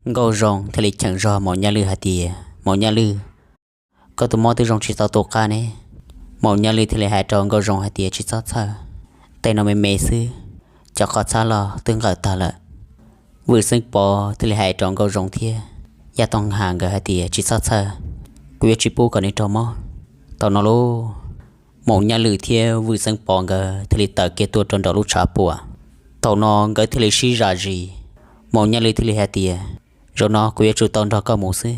Nkauj Zoo thiaj li cheem zog Maum Nyaj Lwj hais tias, Maum Nyaj Lwj, koj tus mob twb zoo tsis tau tus qab ne. Maum Nyaj Lwj thiaj li hais rau Nkauj Zoo hais tias, tsis txhob txhawj, tej no me me xwb, cov qhov txhab los twb nqawm tag lawm. Vwj Xeeb Pov thiaj li hais rau Nkauj Zoo thiab Yaj Tooj Has nkawd hais tias, tsis txhob txhawj, kuv yuav tsis pub kom nws raug mob. Thaum no lauj, Maum Nyaj Lwj thiab Vwj Xeeb Pov nkawd thiaj li tawm kiag tuaj rau nraum lub tshav puam. Thaum no nkawd thiaj li sib zam zis. Maum Nyaj Lwj thiaj li hais tias, zaum no kuv yuav tsum tau nrog koj mus xwb.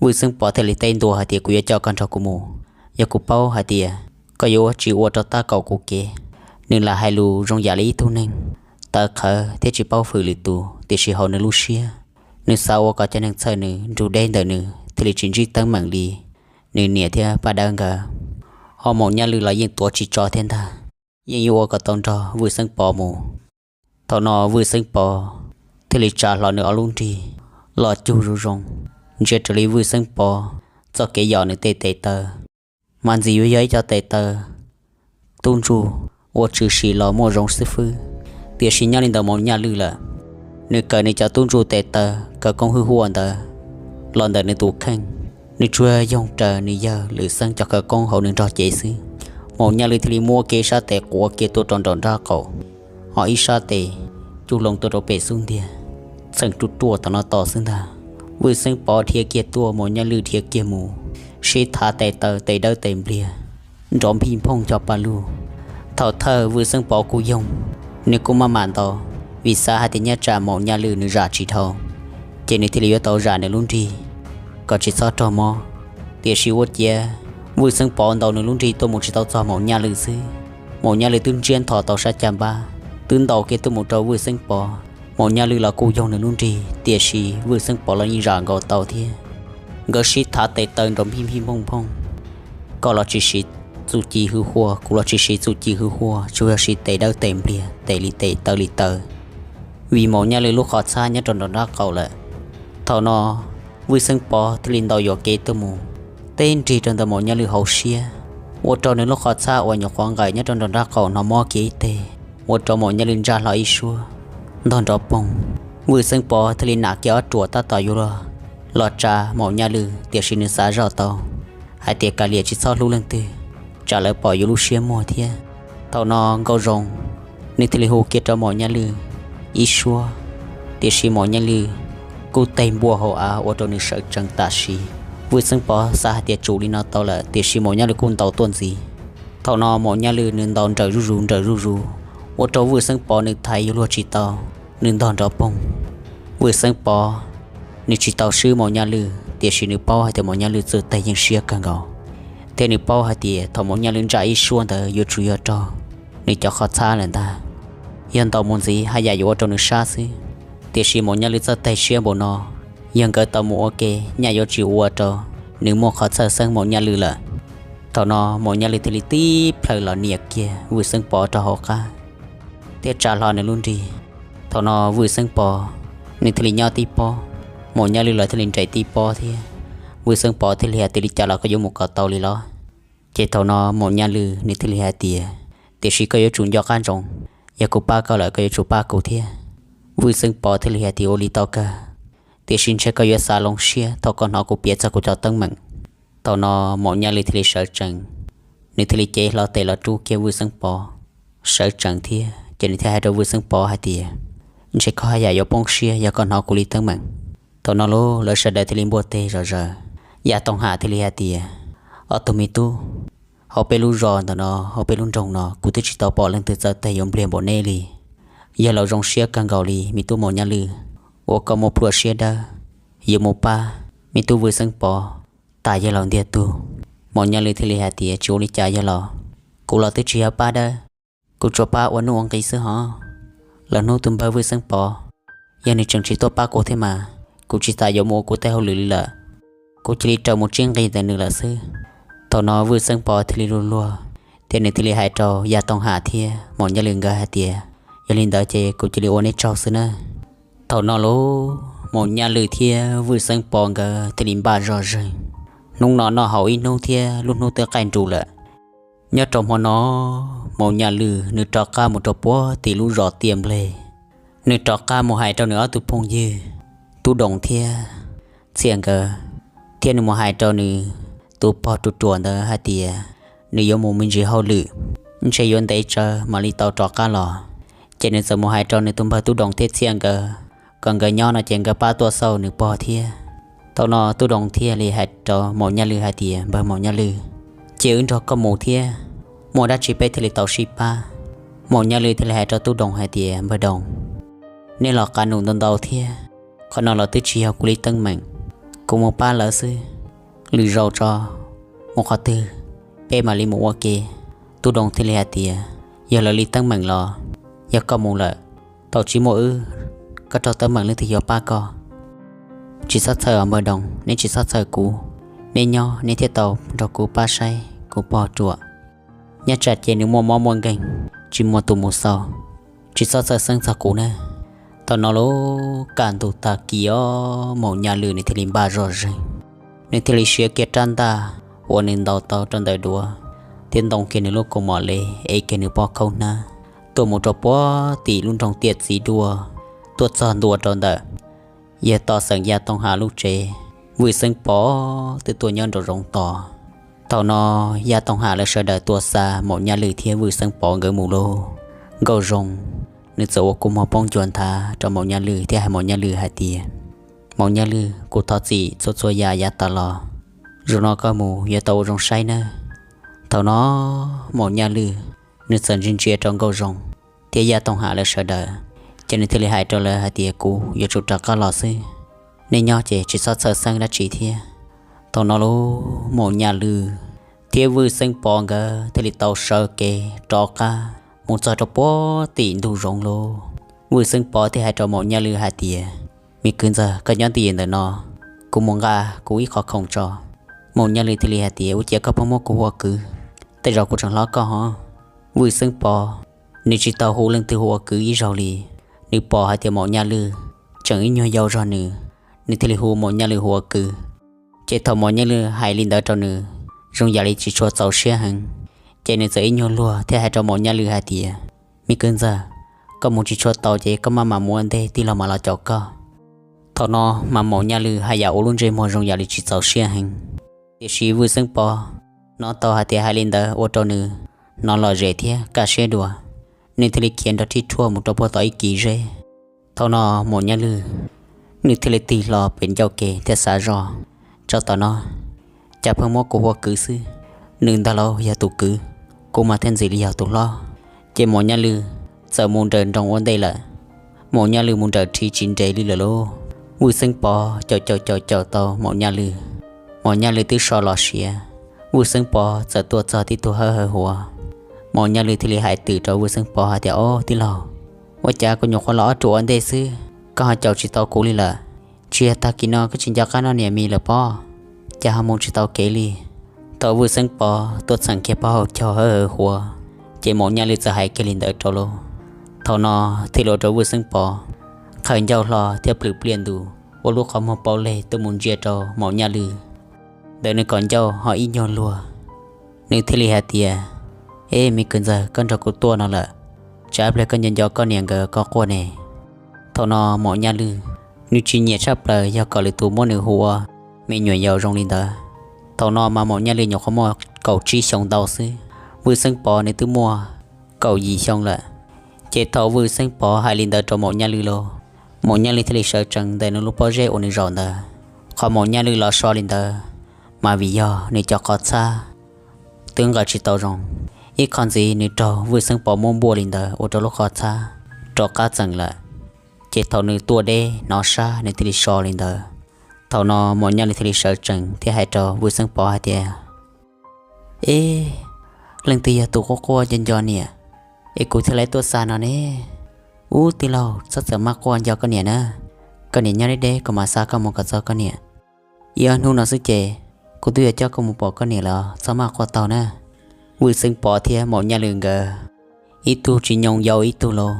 Vwj Xeeb Pov thiaj li teb ntua hais tias, kuv yuav coj koj nrog kuv mus, yog kuv paub hais tias koj yuav tsis ua rau tab kaum kuv kev. Nws lam hais lus zoo yam li ib tug neeg tawv qhawv thiab tsis paub hwm lwm tus, tiam sis hauv nws lub siab, nws xav ua kom cov neeg txhawj nws nrug deb ntawm nws thiaj li tsis ntsib teeb meem li nws niam thiab Paj Dawb nkawd. Ho Maum Nyaj Lwj los yeej tuav tsis tso thiab ntag, yeej yuav ua kom tau nrog Vwj Xeeb Pov mus. Thaum no Vwj Xeeb Pov thiaj li tsa hlo nws ob lub nrig los cug zoo zoo, ntsia raws li Vwj Xeeb Pov txoj kev yos nws tej tes taw, mas ntxim yuav yog ib co tes taw tub ntsuj uas tshwm sim los muaj zoo xwb fwb. Tiam sis nyob li ntawm Maum Nyaj Lwj lawm, nws kawm nws cov tub ntsuj tes taw khawv koob hwj huaj ntawd los ntawm nws tus kheej, nws tsuas yoog raws nws yawg Lwm Xeeb cov khawv koob hauv nws nrog cev xwb. Maum Nyaj Lwj thiaj li muab kiag sab tes quav kiag tuaj rau nraum nrab qaum, ho ib sab tes cug loo tuaj rau pem xub ntiag, txheem ruaj ruaj tom no tos xwb ntag. Vwj Xeeb Pov dhia kiag tuaj, Maum Nyaj Lwj dhia kiag mus, sib thav tes taw tes dawb tes npliag, nrov nphij nphooj cog pa lug. Thaum thawj Vwj Xeeb Pov kuj yoog, nws kuj maj mam ntaus, vim xav hais tias nyob tsam Maum Nyaj Lwj nws zam tsis dhau, ces nws thiaj li yuav tau zam nws lub nrig kom tsis txhob raug mob. Tiam sis ua ciav Vwj Xeeb Pov ntaus nws lub nrig tuaj mus tsis tau txog Maum Nyaj Lwj xwb, Maum Nyaj Lwj twb ntsiab nthos tau sab caj npab, twb ntaus kiag tuaj mus rau Vwj Xeeb Pov. Maum Nyaj Lwj los kuj yoog nws lub nrig, tiam sis Vwj Xeeb Pov los yeej zam nkaus tau thiab. Nkawd sib thav tes taw nrov nphij nphij nphooj nphooj, koj los tsis siv txuj ci hwj huaj, kuv los tsis siv txuj ci hwj huaj, tsuas yog siv tes dawb tes npliag, tes li tes taw li taw, vim Maum Nyaj Lwj lub qhov txhab nyob rau nraum nrab qaum lawm. Thaum no Vwj Xeeb Pov thiaj li ntaus yuam kev tuaj mus, teb nrig rau ntawm Maum Nyaj Lwj hauv siab, ua rau nws lub qhov txhab uas nyuam qhuav nqawm nyob rau nraum nrab qaum hnov mob kiag ib teg, ua rau Maum Nyaj Lwj ntsaj hlo ib suab ntog nrov poog. Vwj Xeeb Pov thiaj li nam kiag ob ruam tab tom yuav los, los tsa Maum Nyaj Lwj, tiam sis nws xav zoj tau hais tias kav liam tsis txhob hlub leej twg, tsam lawv pom yus lub siab muag thiab. Thaum no Nkauj Zoo nws thiaj li hu kiag rau Maum Nyaj Lwj ib suab, tiam sis Maum Nyaj Lwj kuj teg npua hauv av ua rau nws sawv tsees tam sim. Vwj Xeeb Pov xav hais tias tsum li no tau lawm, tiam sis Maum Nyaj Lwj kuj ntaus tuaj ntxiv. Thaum no Maum Nyaj Lwj nws ntaus nrawm zuj zus nrawm zuj zus, ua rau Vwj Xeeb Pov nws thaiv yuav luag tsis tau, nws ntog nrov poog. Vwj Xeeb Pov nws tsis tau swb Maum Nyaj Lwj, tiam sis nws paub hais tias Maum Nyaj Lwj txuj teg yeej siab kawg nkaus, thiab nws paub hais tias thaum Maum Nyaj Lwj ntsaj ib suab ntawd yuav tsum yog raug nws cov qhov txhab lawm ntag. Yog ntaus mus ntxiv haj yam yuav ua rau nws sab xwb. Tiam sis Maum Nyaj Lwj txoj teg siab npaum no, yog nkawd tau mus ua ke nyaj yuav tsis ua rau nws muaj qhov txhawj xeeb Maum Nyaj Lwj lawm. Thaum no Maum Nyaj Lwj thiaj li tib plhaw los nias kiag Vwj Xeeb Pov rau hauv qab, thiab tsa hlo nws lub nrig. Thaum no Vwj Xeeb Pov nws thiaj li nyob tib pob, Maum Nyaj Lwj los thiaj li nres tib pob thiab. Vwj Xeeb Pov thiaj li hais tias, Li cas los koj yuav mus kom tau li los? Ces thaum no Maum Nyaj Lwj nws thiaj li hais tias, Tiam sis koj yuav tsum nco qab ntsoov, yog kuv pab koj lawm koj yuav tsum pab kuv thiab. Vwj Xeeb Pov thiaj li hais tias, Ua li tau kawg, tiam sis ntshe koj yuav xav loo siab thaum koj hnov kuv piav txog kuv cov teeb meem. Thaum no Maum Nyaj Lwj thiaj li sawv tsees, nws thiaj li cev hlo tes los rub kiag Vwj Xeeb Pov sawv tsees thiab, ces nws thiaj hais rau Vwj Xeeb Pov hais tias, Ntshe koj haj yam yuav poob siab yog koj hnov kuv li teeb meem. Thaum no lub lawv sawv daws thiaj li npuaj teg zom zaws. Yaj Tooj Ham thiaj li hais tias, Ob tug me tub, hauv peb lub zos ntawm no, hauv peb lub nroog no kuv twb tsis tau pom leej twg txawv teg yuav npliag npaum neb li. Yog laus zoo siab kawg nkaus li me tub Maum Nyaj Lwj, uas koj muaj plhuav siab dawb yuav mus pab me tub Vwj Xeeb Pov tas yawg laus ntiag tug. Maum Nyaj Lwj thiaj li hais tias, Tsis ua li cas yawg laus, kuv los twb tsis yog pab dawb, kuv tsuas pab ua nuj ua nqis xwb hos. Lwm hnub tus npawg Vwj Xeeb Pov, yog nws tseem tsis tuaj pab kuv thiab mas kuv tsis tas yuav mus ua kuv tej hauj lwm li lawm. Kuv cia li raws mus tsib nqig ntawm nws lawm xwb. Thaum no Vwj Xeeb Pov thiaj li luag luag, thiab nws thiaj li hais rau Yaj Tooj Ham thiab Maum Nyaj Lwj nkawd hais tias, Yog li ntawd ces kuv cia li ua nej tsaug xwb nawb. Thaum no lub Maum Nyaj Lwj thiab Vwj Xeeb Pov nkawd thiaj li npaj zoj zeeg. Hnub no noj haus ib hnub thiab lub hnub twb qaij nrus lawm. Nyob rau hmo no, Maum Nyaj Lwj nws rov qab mus rau puag tim lub zos tiaj npleg. Nws rov qab mus hais rau nws ob tug phooj ywg Tub Doos thiab Txhiaj nkawd, thiab nws mus hais rau nws tus pog ruam ruam ntawd hais tias nws yuav mus me ntsis hauj lwm, ntshe yuav ntev tsawv mam li tau rov qab los. Ces nws txawm mus hais rau nws tus npawg Tub Doos thiab Txhiaj nkawd, kom nkawd nyob no ces nkawd pab tuaj xauj nws pog thiab. Thaum no Tub Doos thiaj li hais rau Maum Nyaj Lwj hais tias, Npawg Maum Nyaj Lwj, cia wb nrog koj mus thiab, muaj dab tsi peb thiaj li tau sib pab. Maum Nyaj Lwj thiaj li hais rau Tub Doos hais tias, Npawg Doos, nej los qas num ntau ntau thiab, qhov no los twb tsis yog kuv li teeb meem, kuv mus pab lawv xwb, lwm zaus tso mus qhov twg peb mam li mus ua ke. Tub Doos thiaj li hais tias, Yog lawv li teeb meem los, yog koj mus lawm, tau tsis muaj wb, koj raug teeb meem leej twg yuav pab koj? Tsis txhob txhawj os npawg Doos, neb tsis txhob txhawj kuv, neb nyob neb thiaj tau nrog kuv pab saib kuv pog ruam. Nyob tsam ces nws muaj mob muaj nkeeg, tsis muaj tus mus xauj, tsis txhob txhawj xeeb txog kuv na. Thaum no lub kaj ntug tag kis os, Maum Nyaj Lwj nws thiaj li npaj zoj zeeg, nws thiaj li siav kiag rab ntaj uas nws ntaus tau rau ntawm duav, thiab ntoo kiag nws lub kaus mom lev, ev kiag nws pob khaub hnab, tuaj mus rau puag tim lub nroog tiaj txiv duaj, tuaj txog ntua rau ntawm yawg Toj Xeem Yaj Tooj Ham lub tsev. Vwj Xeeb Pov twb tuaj nyob nraum zoov tos. Thaum no Yaj Tooj Ham lawv sawv daws tuaj xa Maum Nyaj Lwj thiab Vwj Xeeb Pov nkawd mus lauj. Nkauj Zoo nws txawm ua kua muag poob ncua nthav rau Maum Nyaj Lwj thiab hais Maum Nyaj Lwj hais tias, Maum Nyaj Lwj, kuv thov txim txhua txhua yam yav tas los, zaum no koj mus yuav tau ua zoo saib nawb. Thaum no Maum Nyaj Lwj nws txawm ntsia ntsia rau Nkauj Zoo thiab Yaj Tooj Ham lawv sawv daws, ces nws thiaj li hais rau lawv hais tias, Kuv yuav tsum rov qab los xwb, nej nyob ces tsis txhob txhawj xeeb dab tsi thiab. Thaum no lub Maum Nyaj Lwj thiab Vwj Xeeb Pov nkawd thiaj li tau sawv kev rov qab mus txog rau puag tim ntug zoov lauj. Vwj Xeeb Pov thiaj hais rau Maum Nyaj Lwj hais tias, Me kwv ntxawg, koj nyob twj ywm ntawm no, kuv mus nqa kuv ib qho khoom tso. Maum Nyaj Lwj thiaj li hais tias, Ua ciav koj pheej muab kuv hu ua kwv, tej zaum kuv tseem hlob koj hov. Vwj Xeeb Pov nws tsis tau hu leej twg hu ua kwv ib zaug li. Nws pom hais tias Maum Nyaj Lwj tseem ib nyuag yau zog nws, nws thiaj li hu Maum Nyaj Lwj hu ua kwv. Ces thaum Maum Nyaj Lwj hais li ntawd rau nws, zoo yam li tsis tshua txaus siab heev, ces nws txawm ib nyuag luag thiaj hais rau Maum Nyaj Lwj hais tias, Me kwv ntxawg, koj mus tsis tshua tau ces koj maj mam mus ua ntej, tij laug mam los caum koj. Thaum no mas Maum Nyaj Lwj haj yam ua lub ntsej muag zoo yam li tsis txaus siab heev. Tiam sis Vwj Xeeb Pov hnov tau hais tias hais li ntawd ua rau nws hnov lom zem thiab kaj siab dua, nws thiaj li khiav nrog rhib rhuaj mus rau puag tom ib kis zeb. Thaum no Maum Nyaj Lwj nws thiaj li tig hlo pem ncauj ke thiab xav zoj, Tsov tom no cas pheej muab kuv hu ua kwv xwb, nws ntag lauj yog tus kwv, kuv mas thiaj ntxim li yog tus hlob. Ces Maum Nyaj Lwj txawm mus nrawm nroos ua ntej lawm. Maum Nyaj Lwj mus nrawm rhib tsis nres li lawm lauj. Vwj Xeeb Pov caum caum caum caum tau Maum Nyaj Lwj. Maum Nyaj Lwj twb so los siav, Vwj Xeeb Pov txawm tuaj txog tib tug hawb hawv huav. Maum Nyaj Lwj thiaj li hais twm rau Vwj Xeeb Pov hais tias, Ob tij laug, ua cas kuv nyuam qhuav los ob ruam ua ntej xwb, koj ho caum tsis tau kuv li lawm? Tsis yog tag kis no koj tsis nco qab noj niam mis lawm pob? Cas ho mus tsis tau kev li? Thaum Vwj Xeeb Pov tuaj txheem kiag pab hauv caug hawb hawv huav, ces Maum Nyaj Lwj txawm hais kiag li ntawd rau lauj. Thaum no thiaj li ua rau Vwj Xeeb Pov qhawv ncauj hlo thiab plhws pliaj ntus ua lub qhov muag paub leg tuaj mus ntsia rau Maum Nyaj Lwj. ntawm nws kom ncauj ho ib nyuag luag. Nws thiaj li hais tias, Eb, me kwv ntxawg, koj nrog kuv tuaj no lawm, tsam pliag koj nco nco koj niam nkawd koj quaj ne. Thaum no Maum Nyaj Lwj nws tsis nyiam tshaj plaws yog kom lwm tus muab nws hu ua me nyuam yaus zoo li ntawd. Thaum no mas Maum Nyaj Lwj nyuam qhuav muaj kaum tsib xyoo ntau xwb, Vwj Xeeb Pov nws twb muaj kaum yim xyoo lawm. Ces thaum Vwj Xeeb Pov hais li ntawd rau Maum Nyaj Lwj los, Maum Nyaj Lwj thiaj li sawv tsees ntawm nws lub pob zeb uas nws zaum ntawd. Qhov Maum Nyaj Lwj los so li ntawd mas vim yog nws cov qhov txhab twb nqa tsis tau zoo. Ib qho ntxiv nws raug Vwj Xeeb Pov muab npuaj li ntawd ua rau lub qhov txhab rov qab txeem lawm. Ces thaum nws tuaj deb hnov sab nws thiaj li so li ntawd. Thaum no Maum Nyaj Lwj thiaj li sawv tsees thiab hais rau Vwj Xeeb Pov hais tias, Eb, leej twg yog tus quaj quaj nco nco niam es kuv thiaj li tuaj xa no ne? Ub, tij laug, txhob txawm maj quaj nco koj niam na. Koj niam nyob deb deb, kuv mam xa koj mus kom txog koj niam. Ib ob hnub no xwb ces kuv twb yuav coj koj mus pom koj niam lawm, txhob maj quaj tau na. Vwj Xeeb Pov thiab Maum Nyaj Lwj nkawd ib tug tsis nyoo yau ib tug lauj.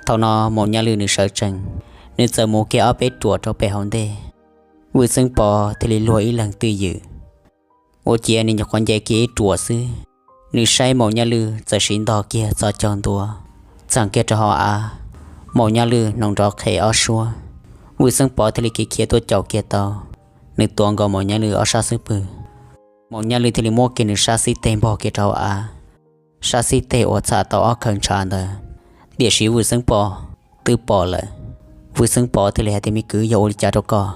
Thaum no Maum Nyaj Lwj nws sawv tsees, nws txawm mus kiag ob peb ruam rau pem hauv ntej. Vwj Xeeb Pov thiaj li luag ib leeg twj ywm, ua ciav nws nyuam qhuav nce kiag ib ruam xwb, nws saib Maum Nyaj Lwj txawm siv ntog kiag txoj caug ntua, txheem kiag rau hauv av. Maum Nyaj Lwj hnoos nrov qhev ob suab. Vwj Xeeb Pov thiaj li khiav khiav tuaj caum kiag tau, nws tuav nkaus Maum Nyaj Lwj ob sab xub pwg. Maum Nyaj Lwj thiaj li muab kiag nws sab xib teg npog kiag rau hauv av, sab xib teg uas txham tau ob khawv ntshav ntawd. Tiam sis Vwj Xeeb Pov twb pom lawm. Vwj Xeeb Pov thiaj li hais tias, Me kwv, yog ua li cas rau koj?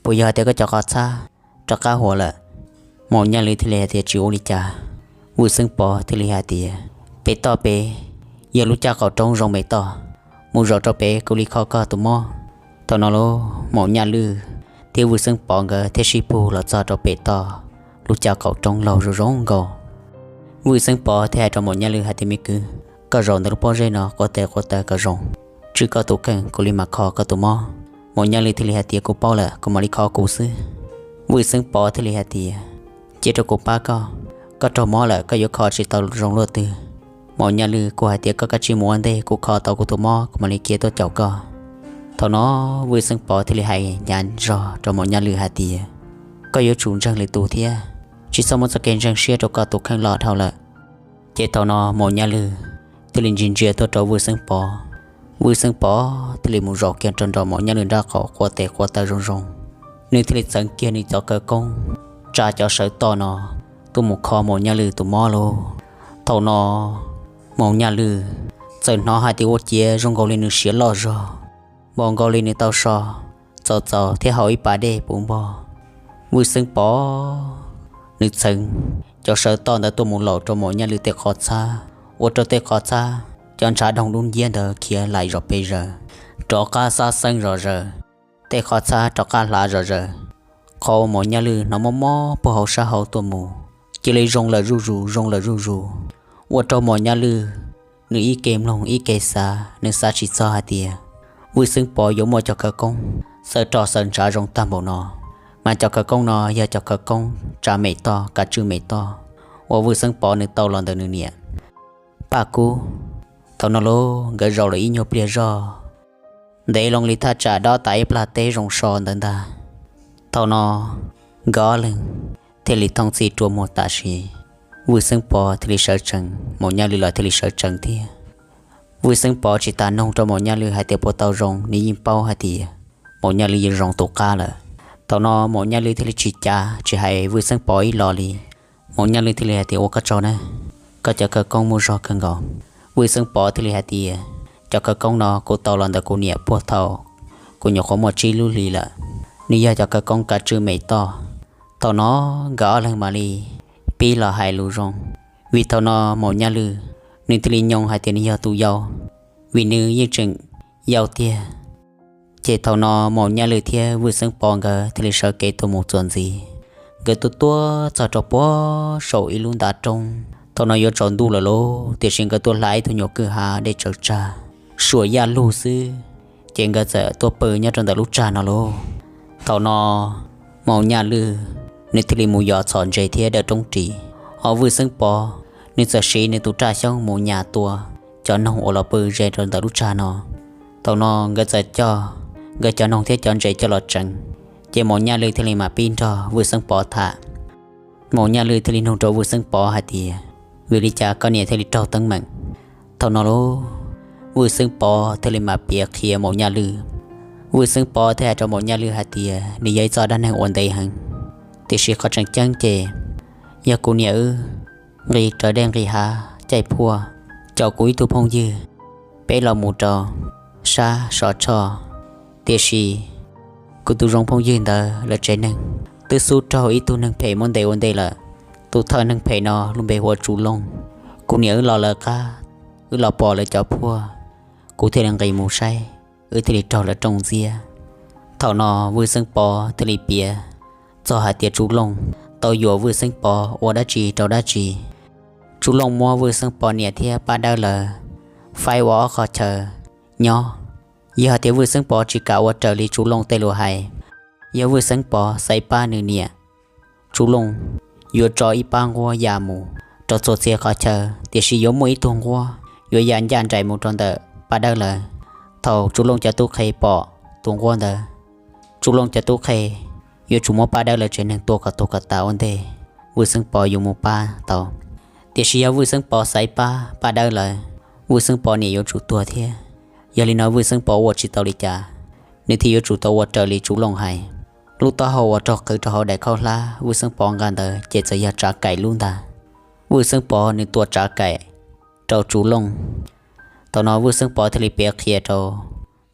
Puas yog hais tias koj cov qhov txhab rov qab huam lawm? Maum Nyaj Lwj thiaj li hais tias, Tsis ua li cas. Vwj Xeeb Pov thiaj li hais tias, Pem toj pem yog lub caj qaum roob zoo me toj, mus zaum rau pem kuv li kho koj tus mob. Thaum no los Maum Nyaj Lwj thiab Vwj Xeeb Pov nkawd thiaj sib pug los txog rau pem toj lub caj qaum roob laug zoo zoo nkaus. Vwj Xeeb Pov thiaj hais rau Maum Nyaj Lwj hais tias, Me kwv, koj zaum ntawm lub pob zeb no quav tes quav taw kom zoo, tswj koj tus kheej, kuv li mam kho koj tus mob. Maum Nyaj Lwj thiaj li hais tias, Kuv paub lawm, kuv mam li kho kuv xwb. Vwj Xeeb Pov thiaj li hais tias, Cia rau kuv pab koj, koj raug mob lawm koj yuav kho tsis tau zoo luaj twg. Maum Nyaj Lwj kuj hais tias, Koj kav tsij mus ua ntej, kuv kho tau kuv tus mob kuv mam li khiav tuaj caum koj. Thaum no Vwj Xeeb Pov thiaj li hais hnyav zog rau Maum Nyaj Lwj hais tias, Koj yuav tsum ntseeg lwm tus thiab, tsis txhob muab txoj kev ntseeg siab rau koj tus kheej los dhau lawm. Ces thaum no Maum Nyaj Lwj thiaj li ntsia ntsia tuaj rau Vwj Xeeb Pov. Vwj Xeeb Pov thiaj li mus zaum kiag rau nram Maum Nyaj Lwj nraub qaum quav tes quav taw zoo zoo. Nws thiaj li txeev kiag nws cov khawv koob tsa cov sawv toj no tuaj mus kho Maum Nyaj Lwj tus mob lauj. Thaum no Maum Nyaj Lwj txawm hnov hais tias ua ciav zoo nkaus li nws siav loj zog, npaum nkaus li nws tau so txaus txaus thiab haus ib pas dej puv npog. Vwj Xeeb Pov nws txeev cov sawv toj ntawd tuaj mus laum rau Maum Nyaj Lwj tej qhov txhab, ua rau tej qhov txhab cov ntshav doog dub nciab ntawd khiav laim zom pes zaws, rov qab xab xeeb zom zaws. Tej qhov txhab rov qab hlav zom zaws. Qhov uas Maum Nyaj Lwj hnov mob mob puag hauv sab hauv tuaj mus, cia li zoo lawm zuj zus, zoo lawm zuj zus, ua rau Maum Nyaj Lwj nws ib ke mloog ib ke xav, nws xav tsis txog hais tias Vwj Xeeb Pov yuav muaj cov khawv koob xawv roj xawv ntshav zoo tag npaum no. Mas cov khawv koob no yog cov khawv koob tsa mem toj, kav tswj mem toj uas Vwj Xeeb Pov nws tau los ntawm nws niam Paj Kub. Thaum no los nkawd zaum lawm ib nyuag pliag zog, ntev loo li thaj tsam dob tas ib plag teb zoo so ntawd ntag. Thaum no nkawd ob leeg thiaj li thooj txhij rua muag tam sim. Vwj Xeeb Pov thiaj li sawv tsees, Maum Nyaj Lwj los thiaj li sawv tsees thiab. Vwj Xeeb Pov tsis tas noog rau Maum Nyaj Lwj hais tias puas tau zoo, nws yeej paub hais tias Maum Nyaj Lwj yeej zoo tus qab lawm. Thaum no Maum Nyaj Lwj thiaj li tsis cav tsis hais Vwj Xeeb Pov ib los li. Maum Nyaj Lwj thiaj li hais tias, Ua koj tsaug na, koj cov khawv koob muaj zog kawg nkaus. Vwj Xeeb Pov thiaj li hais tias, Cov khawv koob no kuv tau los ntawm kuv niam puag thaum kuv nyuam qhuav muaj tsib lub hlis lawm. Nws yog cov khawv koob kav tswj mem toj. Thaum no nkawd ob leeg mam li pib los hais lus zoo, vim thaum no Maum Nyaj Lwj nws thiaj li nyoo hais tias nws yog tus yau, vim nws yeej tseem yau tiag. Ces thaum no Maum Nyaj Lwj thiab Vwj Xeeb Pov nkawd thiaj li sawv kev tuaj mus txuas ntxiv. Nkawd tuaj tuaj txog rau puag saum ib lub ntav roob. Thaum no yuav tsaus ntuj lawm lauj, tiam sis nkawd tuaj hla ib tug nyuam kwj ha dej tsawv tsag, suam yaj lug xwb, ces nkawd txawm tuaj pw nyob rau ntawm lub tsag no lauj. Thaum no Maum Nyaj Lwj nws thiaj li mus yos txhom ntses thiab dawm roob ris, ho Vwj Xeeb Pov nws txawm siv nws tus raj xyoob mus nyas tua cov noog uas los pw ze rau ntawm lub tsag no. Thaum no nkawd txawm coj nkawd cov noog thiab cov ntses coj los tseev. Ces Maum Nyaj Lwj thiaj li mam pib nrog Vwj Xeeb Pov tham. Maum Nyaj Lwj thiaj li nug rau Vwj Xeeb Pov hais tias, vim li cas koj niam thiaj li raug teeb meem? Thaum no lauj, Vwj Xeeb Pov thiaj li mam piav qhia Maum Nyaj Lwj. Vwj Xeeb Pov thiaj hais rau Maum Nyaj Lwj hais tias nws yog ib txoj dab neeg ua ntev heev, tiam sis qhov tseem ceeb ces yog kuv niam wb nqis raws dej nqis hav caij phuaj, caum kuv ib tug phooj ywg, peb los mus rau sab Sov Tshoj. Tiam sis kuv tus zoo phooj ywg ntawd lawv tsev neeg twb xub raug ib tug neeg phem muab ntes ua ntej lawm. Tus thawj neeg phem no lub npe hu ua Tsu Looj. Kuv niam wb los lawv qab, wb los pom lawv cov phuaj, kuv thiaj li nqis mus saib, wb thiaj li raug lawv rooj ntxiab. Thaum no Vwj Xeeb Pov thiaj li piav txog hais tias Tsu Looj tau yuam Vwj Xeeb Pov ua dab tsi rau dab tsi. Tsu Looj muab Vwj Xeeb Pov niam thiab Paj Dawb lawv faib ua ob qhov chaw nyob. Yog hais tias Vwj Xeeb Pov tsis kam ua raws li Tsu Looj tej lus hais, yog Vwj Xeeb Pov xaiv pab nws niam, Tsu Looj yuav tso ib pab nquab ya mus rau txhua txhia qhov chaw, tiam sis yuav muaj ib tug nquab yuav ya ncaj nraim mus rau ntawm Paj Dawb lawv. Thaum Tsu Looj cov tub qhe pom tus nquab ntawd, Tsu Looj cov tub qhe yuav tsum muab Paj Dawb lawv tsev neeg tua kom tuag kom tas ua ntej Vwj Xeeb Pov yuav mus pab tau. Tiam sis yog Vwj Xeeb Pov xaiv pab Paj Dawb lawv, Vwj Xeeb Pov niam yuav tsum tuag thiab. Yog li no Vwj Xeeb Pov ua tsis tau li cas, nws thiaj yuav tsum tau ua raws li Tsu Looj hais. Lub taub hau uas raug qhwv rau hauv daim khaub hlab Vwj Xeeb Pov nqa ntawd ces txawm yog Tsav Kaim lub ntag. Vwj Xeeb Pov nws tua Tsav Kaim rau Tsu Looj. Thaum no Vwj Xeeb Pov thiaj li piav qhia rau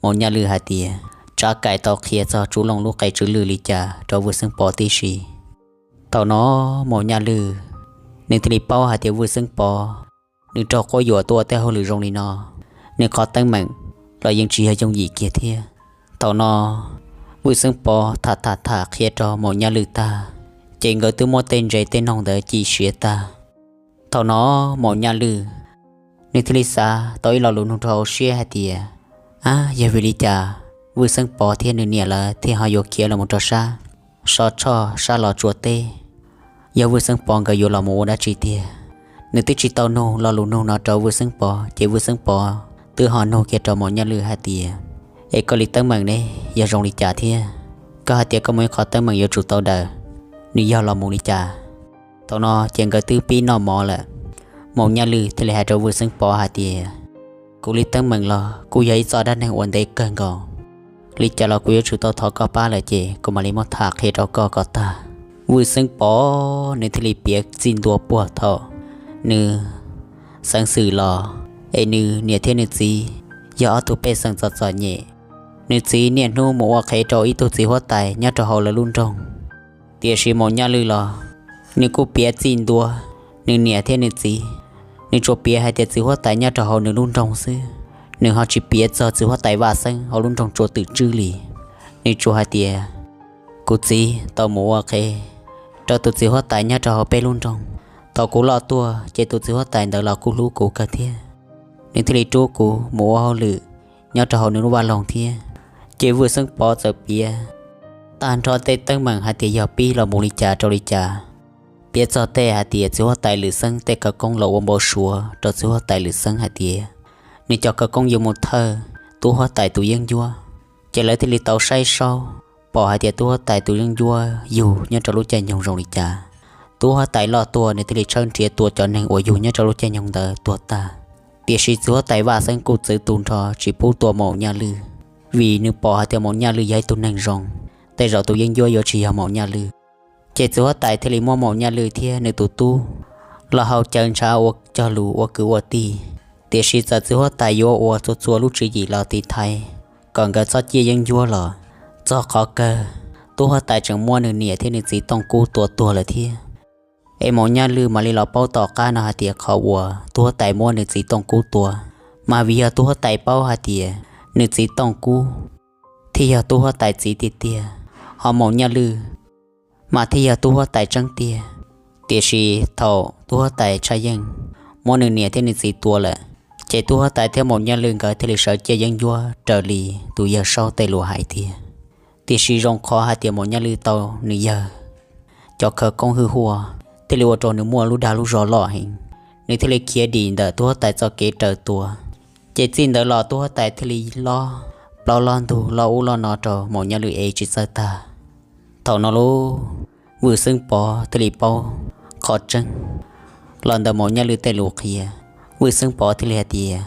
Maum Nyaj Lwj hais tias Tsav Kaim tau qhia txog Tsu Looj lub qe tsw lwj li cas rau Vwj Xeeb Pov tib si. Thaum no Maum Nyaj Lwj nws thiaj li paub hais tias Vwj Xeeb Pov nws raug quab yuam tuaj ua tej hauj lwm zoo li no, nws qhov teeb meem los yeej tsis yog yooj yim kiag thiab. Thaum no Vwj Xeeb Pov tham tham tham qhia rau Maum Nyaj Lwj tag, ces nkawd twb muab tej ntses tej noog ntawd ci siav tag. Thaum no Maum Nyaj Lwj nws thiaj li xav tau ib lo lus nug rau hauv siab hais tias, ab, yog vim li cas Vwj Xeeb Pov thiab nws niam lawv thiaj ho yuav khiav los mus rau sab Sov Tshoj sab Los Tsuas teb? Yog Vwj Xeeb Pov nkawd yuav los mus ua dab tsi tiag? Nws twb tsis tau nug lo lus nug no rau Vwj Xeeb Pov, ces Vwj Xeeb Pov twb ho nug kiag rau Maum Nyaj Lwj hais tias, es koj li teeb meem ne yog zoo li cas thiab? Koj hais tias koj muaj ib qhov teeb meem yuav tsum tau daws, nws yog los mus li cas? Thaum no ces nkawd twb pib noj mov lawm. Maum Nyaj Lwj thiaj li hais rau Vwj Xeeb Pov hais tias, kuv li teeb meem los kuj yog ib txoj dab neeg ua ntev kawg nkaus. Li cas los kuv yuav tsum tau thov koj pab lawm ces kuv mam li muab tham qhia rau koj kom tag. Vwj Xeeb Pov nws thiaj li piav txij ntua puag thaum nws xeev xwm los, es nws niam thiab nws txiv yog ob tug pej xeem txom txom nyem. Nws txiv niaj hnub mus ua qhev rau ib tug txiv huab tais nyob rau hauv lawv lub nroog. Tiam sis Maum Nyaj Lwj los, nws kuj piav txij ntua nws niam thiab nws txiv. Nws tsuas piav hais tias txiv huab tais nyob rau hauv nws lub nroog xwb, nws ho tsis piav txog txiv huab tais Vaj Xeeb hauv lub nroog Tsua Twm Tswb li. Nws tsuas hais tias, kuv txiv tau mus ua qhev rau tus txiv huab tais nyob rau hauv peb lub nroog. Thaum kuv loj tuaj ces tus txiv huab tais ntawd los kuj hlub kuv kawg thiab, nws thiaj li rub kuv mus ua hauj lwm nyob rau hauv nws lub vaj loog thiab. Ces Vwj Xeeb Pov txawm piav tag nrho tej teeb meem hais tias yog pib los mus li cas rau li cas. Piav txog tej hais tias txiv huab tais Lwm Xeeb tej khawv koob los ua npau suav rau txiv huab tais Lwm Xeeb hais tias nws cov khawv koob yuav mus thawj tub huab tais tus yeeb ncuab. Ces lawv thiaj li tau saib saub pom hais tias tub huab tais tus yeeb ncuab yug nyob rau lub caij nyoog zoo li cas. Tub huab tais loj tuaj nws thiaj li tshawb nrhiav tua cov neeg uas yug nyob rau lub caij nyoog ntawd tuag tag. Tiam sis txiv huab tais Vaj Xeeb kuj txwv tu nrho tsis pub tua Maum Nyaj Lwj, vim nws pom hais tias Maum Nyaj Lwj yog ib tug neeg zoo, tej zaum tus yeeb ncuab yuav tsis yog Maum Nyaj Lwj. Ces txiv huab tais thiaj li muab Maum Nyaj Lwj thiab nws tus tub los hau caw ntshav ua cog lus ua kwv ua tij. Tiam sis txawm txiv huab tais yuav ua txhua txhua lub tswv yim los tiv thaiv kom nkawd txhob ciaj yeeb ncuab los, txog qhov kawg tub huab tais tseem muab nws niam thiab nws txiv Tooj Kub tua tuag lawm thiab. Es Maum Nyaj Lwj mam li los paub tom qab no hais tias qhov uas tub huab tais muab nws txiv Tooj Kub tua, mas vim yog tub huab tais paub hais tias nws txiv Tooj Kub thiaj yog tub huab tais txiv tiag tiag, ho Maum Nyaj Lwj mas thiaj yog tub huab tais tseeb tiag. Tiam sis thaum tub huab tais Tshaj Yeej muab nws niam thiab nws txiv tua lawm, ces tub huab tais thiab Maum Nyaj Lwj nkawd thiaj li sawv ciaj yeeb ncuab raws li tus yawg saub tej lus hais tiag. Tiam sis zoo qhov hais tias Maum Nyaj Lwj tau nws yawg cov khawv koob hwj huaj thiaj li ua rau nws muaj lub dag lub zog loj heev, nws thiaj li khiav dim ntawm tub huab tais txoj kev raws tua. Ces txij ntawd los tub huab tais thiaj li lob plaub lob ntug lob ub lob no rau Maum Nyaj Lwj ev tsis txawj tag. Thaum no lub Vwj Xeeb Pov thiaj li paub qhov tseeb los ntawm Maum Nyaj Lwj tej lus qhia. Vwj Xeeb Pov thiaj li hais tias,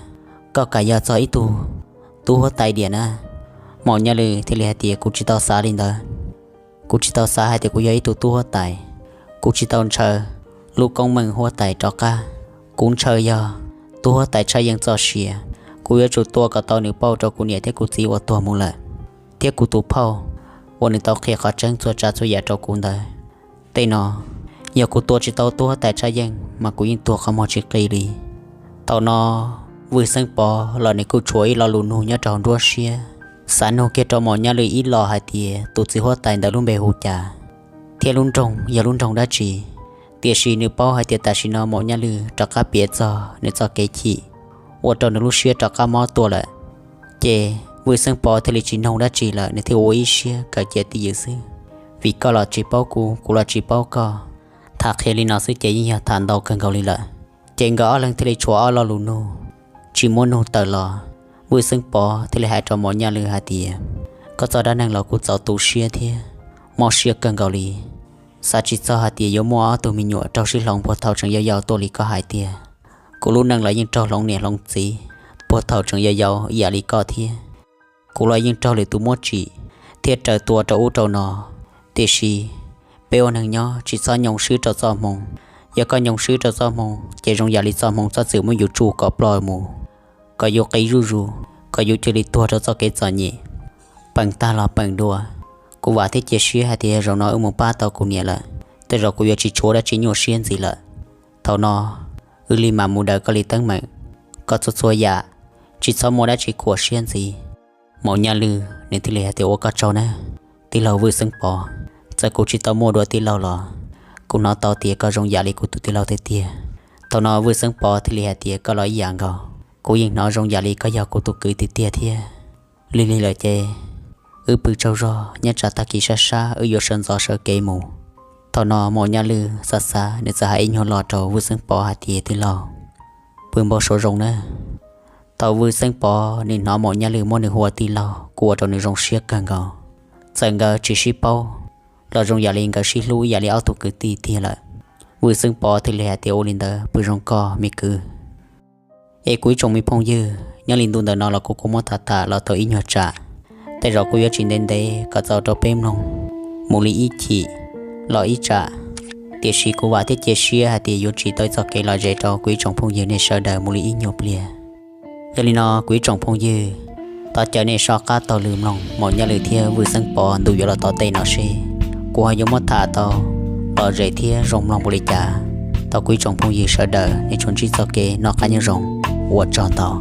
koj kav yog txog ib tug tub huab tais diam na. Maum Nyaj Lwj thiaj li hais tias, kuv tsis tau xav li ntawd. Kuv tsis tau xav hais tias kuv yog ib tug tub huab tais. Kuv tsis tau ntshaw lub koob meej huab tais rov qab. Kuv ntshaw yog tub huab tais Tshaj Yeej txoj sia. Kuv yuav tsum tua kom tau nws pauj rau kuv niam thiab kuv txiv uas tuag mus lawm, thiab kuv tus phauj uas nws tau qhia qhov tseeb txhua tsav txhua yam rau kuv ntawd. Tej no, yog kuv tua tsis tau tub huab tais Tshaj Yeej mas kuv yeej tuag qhov muag tsis qis li. Thaum no Vwj Xeeb Pov los nws kuj tshuav ib lo lus nug nyob rau hauv nruab siab, xav nug kiag rau Maum Nyaj Lwj ib lo hais tias tus txiv huab tais ntawd lub npe hu cas, thiab lub nroog yog lub nroog dab tsi. Tiam sis nws paub hais tias tam sim no Maum Nyaj Lwj rov qab piav txog nws txoj kev chim, ua rau nws lub siab rov qab mob tuaj lawm. Ces Vwj Xeeb Pov thiaj li tsis nug dab tsi lawm, nws thiaj ua ib siab kawm cia twj ywm xwb. Vim koj los tsis paub kuv, kuv los tsis paub koj. Tham qhia li no xwb ces yeej yog tham ntau kawg nkaus li lawm. Ces nkawd ob leeg thiaj li tshuav ob lo lus nug tsis muab nug tawm los. Vwj Xeeb Pov thiaj li hais rau Maum Nyaj Lwj hais tias, koj txoj dab neeg los kuj txaus tu siab thiab mob siab kawg nkaus li. Xav tsis txog hais tias yuav muaj ob tug me nyuam raug sib hloov puag thaum tseem yau yau tuaj li koj hais tiag. Kuv lub neej los yeej raug hloov niam hloov txiv puag thaum tseem yau yau ib yam li koj thiab. Kuv los yeej raug lwm tus muab tsim thiab raws tua rau ub rau no. Tiam sis peb ua neeg nyob tsis txhob nyoo swb rau txoj hmoo. Yog koj nyoo swb rau txoj hmoo ces zoo yam li txoj hmoo txhob txwm muab yus tsuj kom ploj mus, kom yus qis zuj zus, kom yus cia li tuag rau txoj kev txom nyem, peem tag los peem dua. Kuv vam thiab cia siab hais tias zaum no wb mus pab tau kuv niam lawm, tej zaum kuv yuav tsis tshuav dab tsi nyuaj siab ntxiv lawm. Thaum no wb li mam mus daws koj li teeb meem, koj txhua txhua yam tsis txhob muaj dab tsi khuam siab ntxiv. Maum Nyaj Lwj nws thiaj li hais tias, ua koj tsaug nawb tij laug Vwj Xeeb Pov. Txawm kuv tsis tau muaj dua tij laug los kuv hnov tau tias koj zoo yam li kuv tus tij laug tiag tiag. Thaum no Vwj Xeeb Pov thiaj li hais tias, koj los ib yam nkaus, kuv yeej hnov zoo yam li koj yog kuv tus kwv tiag tiag thiab. Lig lig lawm ces wb pw tsaug zog, nyob tsam tag kis sab sab wb yuav sawv ntxov sawv kev mus. Thaum no Maum Nyaj Lwj xav xav nws txawm hais ib nyuag lo rau Vwj Xeeb Pov hais tias, tij laug, pw npau suav zoo nawb. Thaum Vwj Xeeb Pov nws hnov Maum Nyaj Lwj muab nws hu ua tij laug kuj ua rau nws zoo siab kawg nkaus. Txawm nkawd tsis sib paub los zoo yam li nkawd sib hlub ib yam li ob tug kwv tij tiag lawm. Vwj Xeeb Pov thiaj li hais tias, ua li ntawd pw zoo koj me kwv. Es kuv ib tsoom me phooj ywg, nyob li ntu ntawm no los kuv kuj muab tham tham los tau ib nyuag tsam. Tej zaum kuj yuav tsis ntev ntev kom txaus rau peb mloog mus li ib chim los ib tsam, tiam sis kuv vam thiab cia siab hais tias yuav tsim tau ib txoj kev lom zem rau kuv ib tsoom phooj ywg nej sawv daws mus li ib nyuag pliag. Yog li no kuv ib tsoom phooj ywg, thov caw nej soj qab taug lw mloog Maum Nyaj Lwj thiab Vwj Xeeb Pov ntu yuav los tom ntej no seb kuv ho yuav muab tham tau lom zem thiab zoo mloog npaum li cas. Thov kuv ib tsoom phooj ywg sawv daws nej tsuas ntsib txoj kev noj qab nyob zoo, ua tsaug ntau.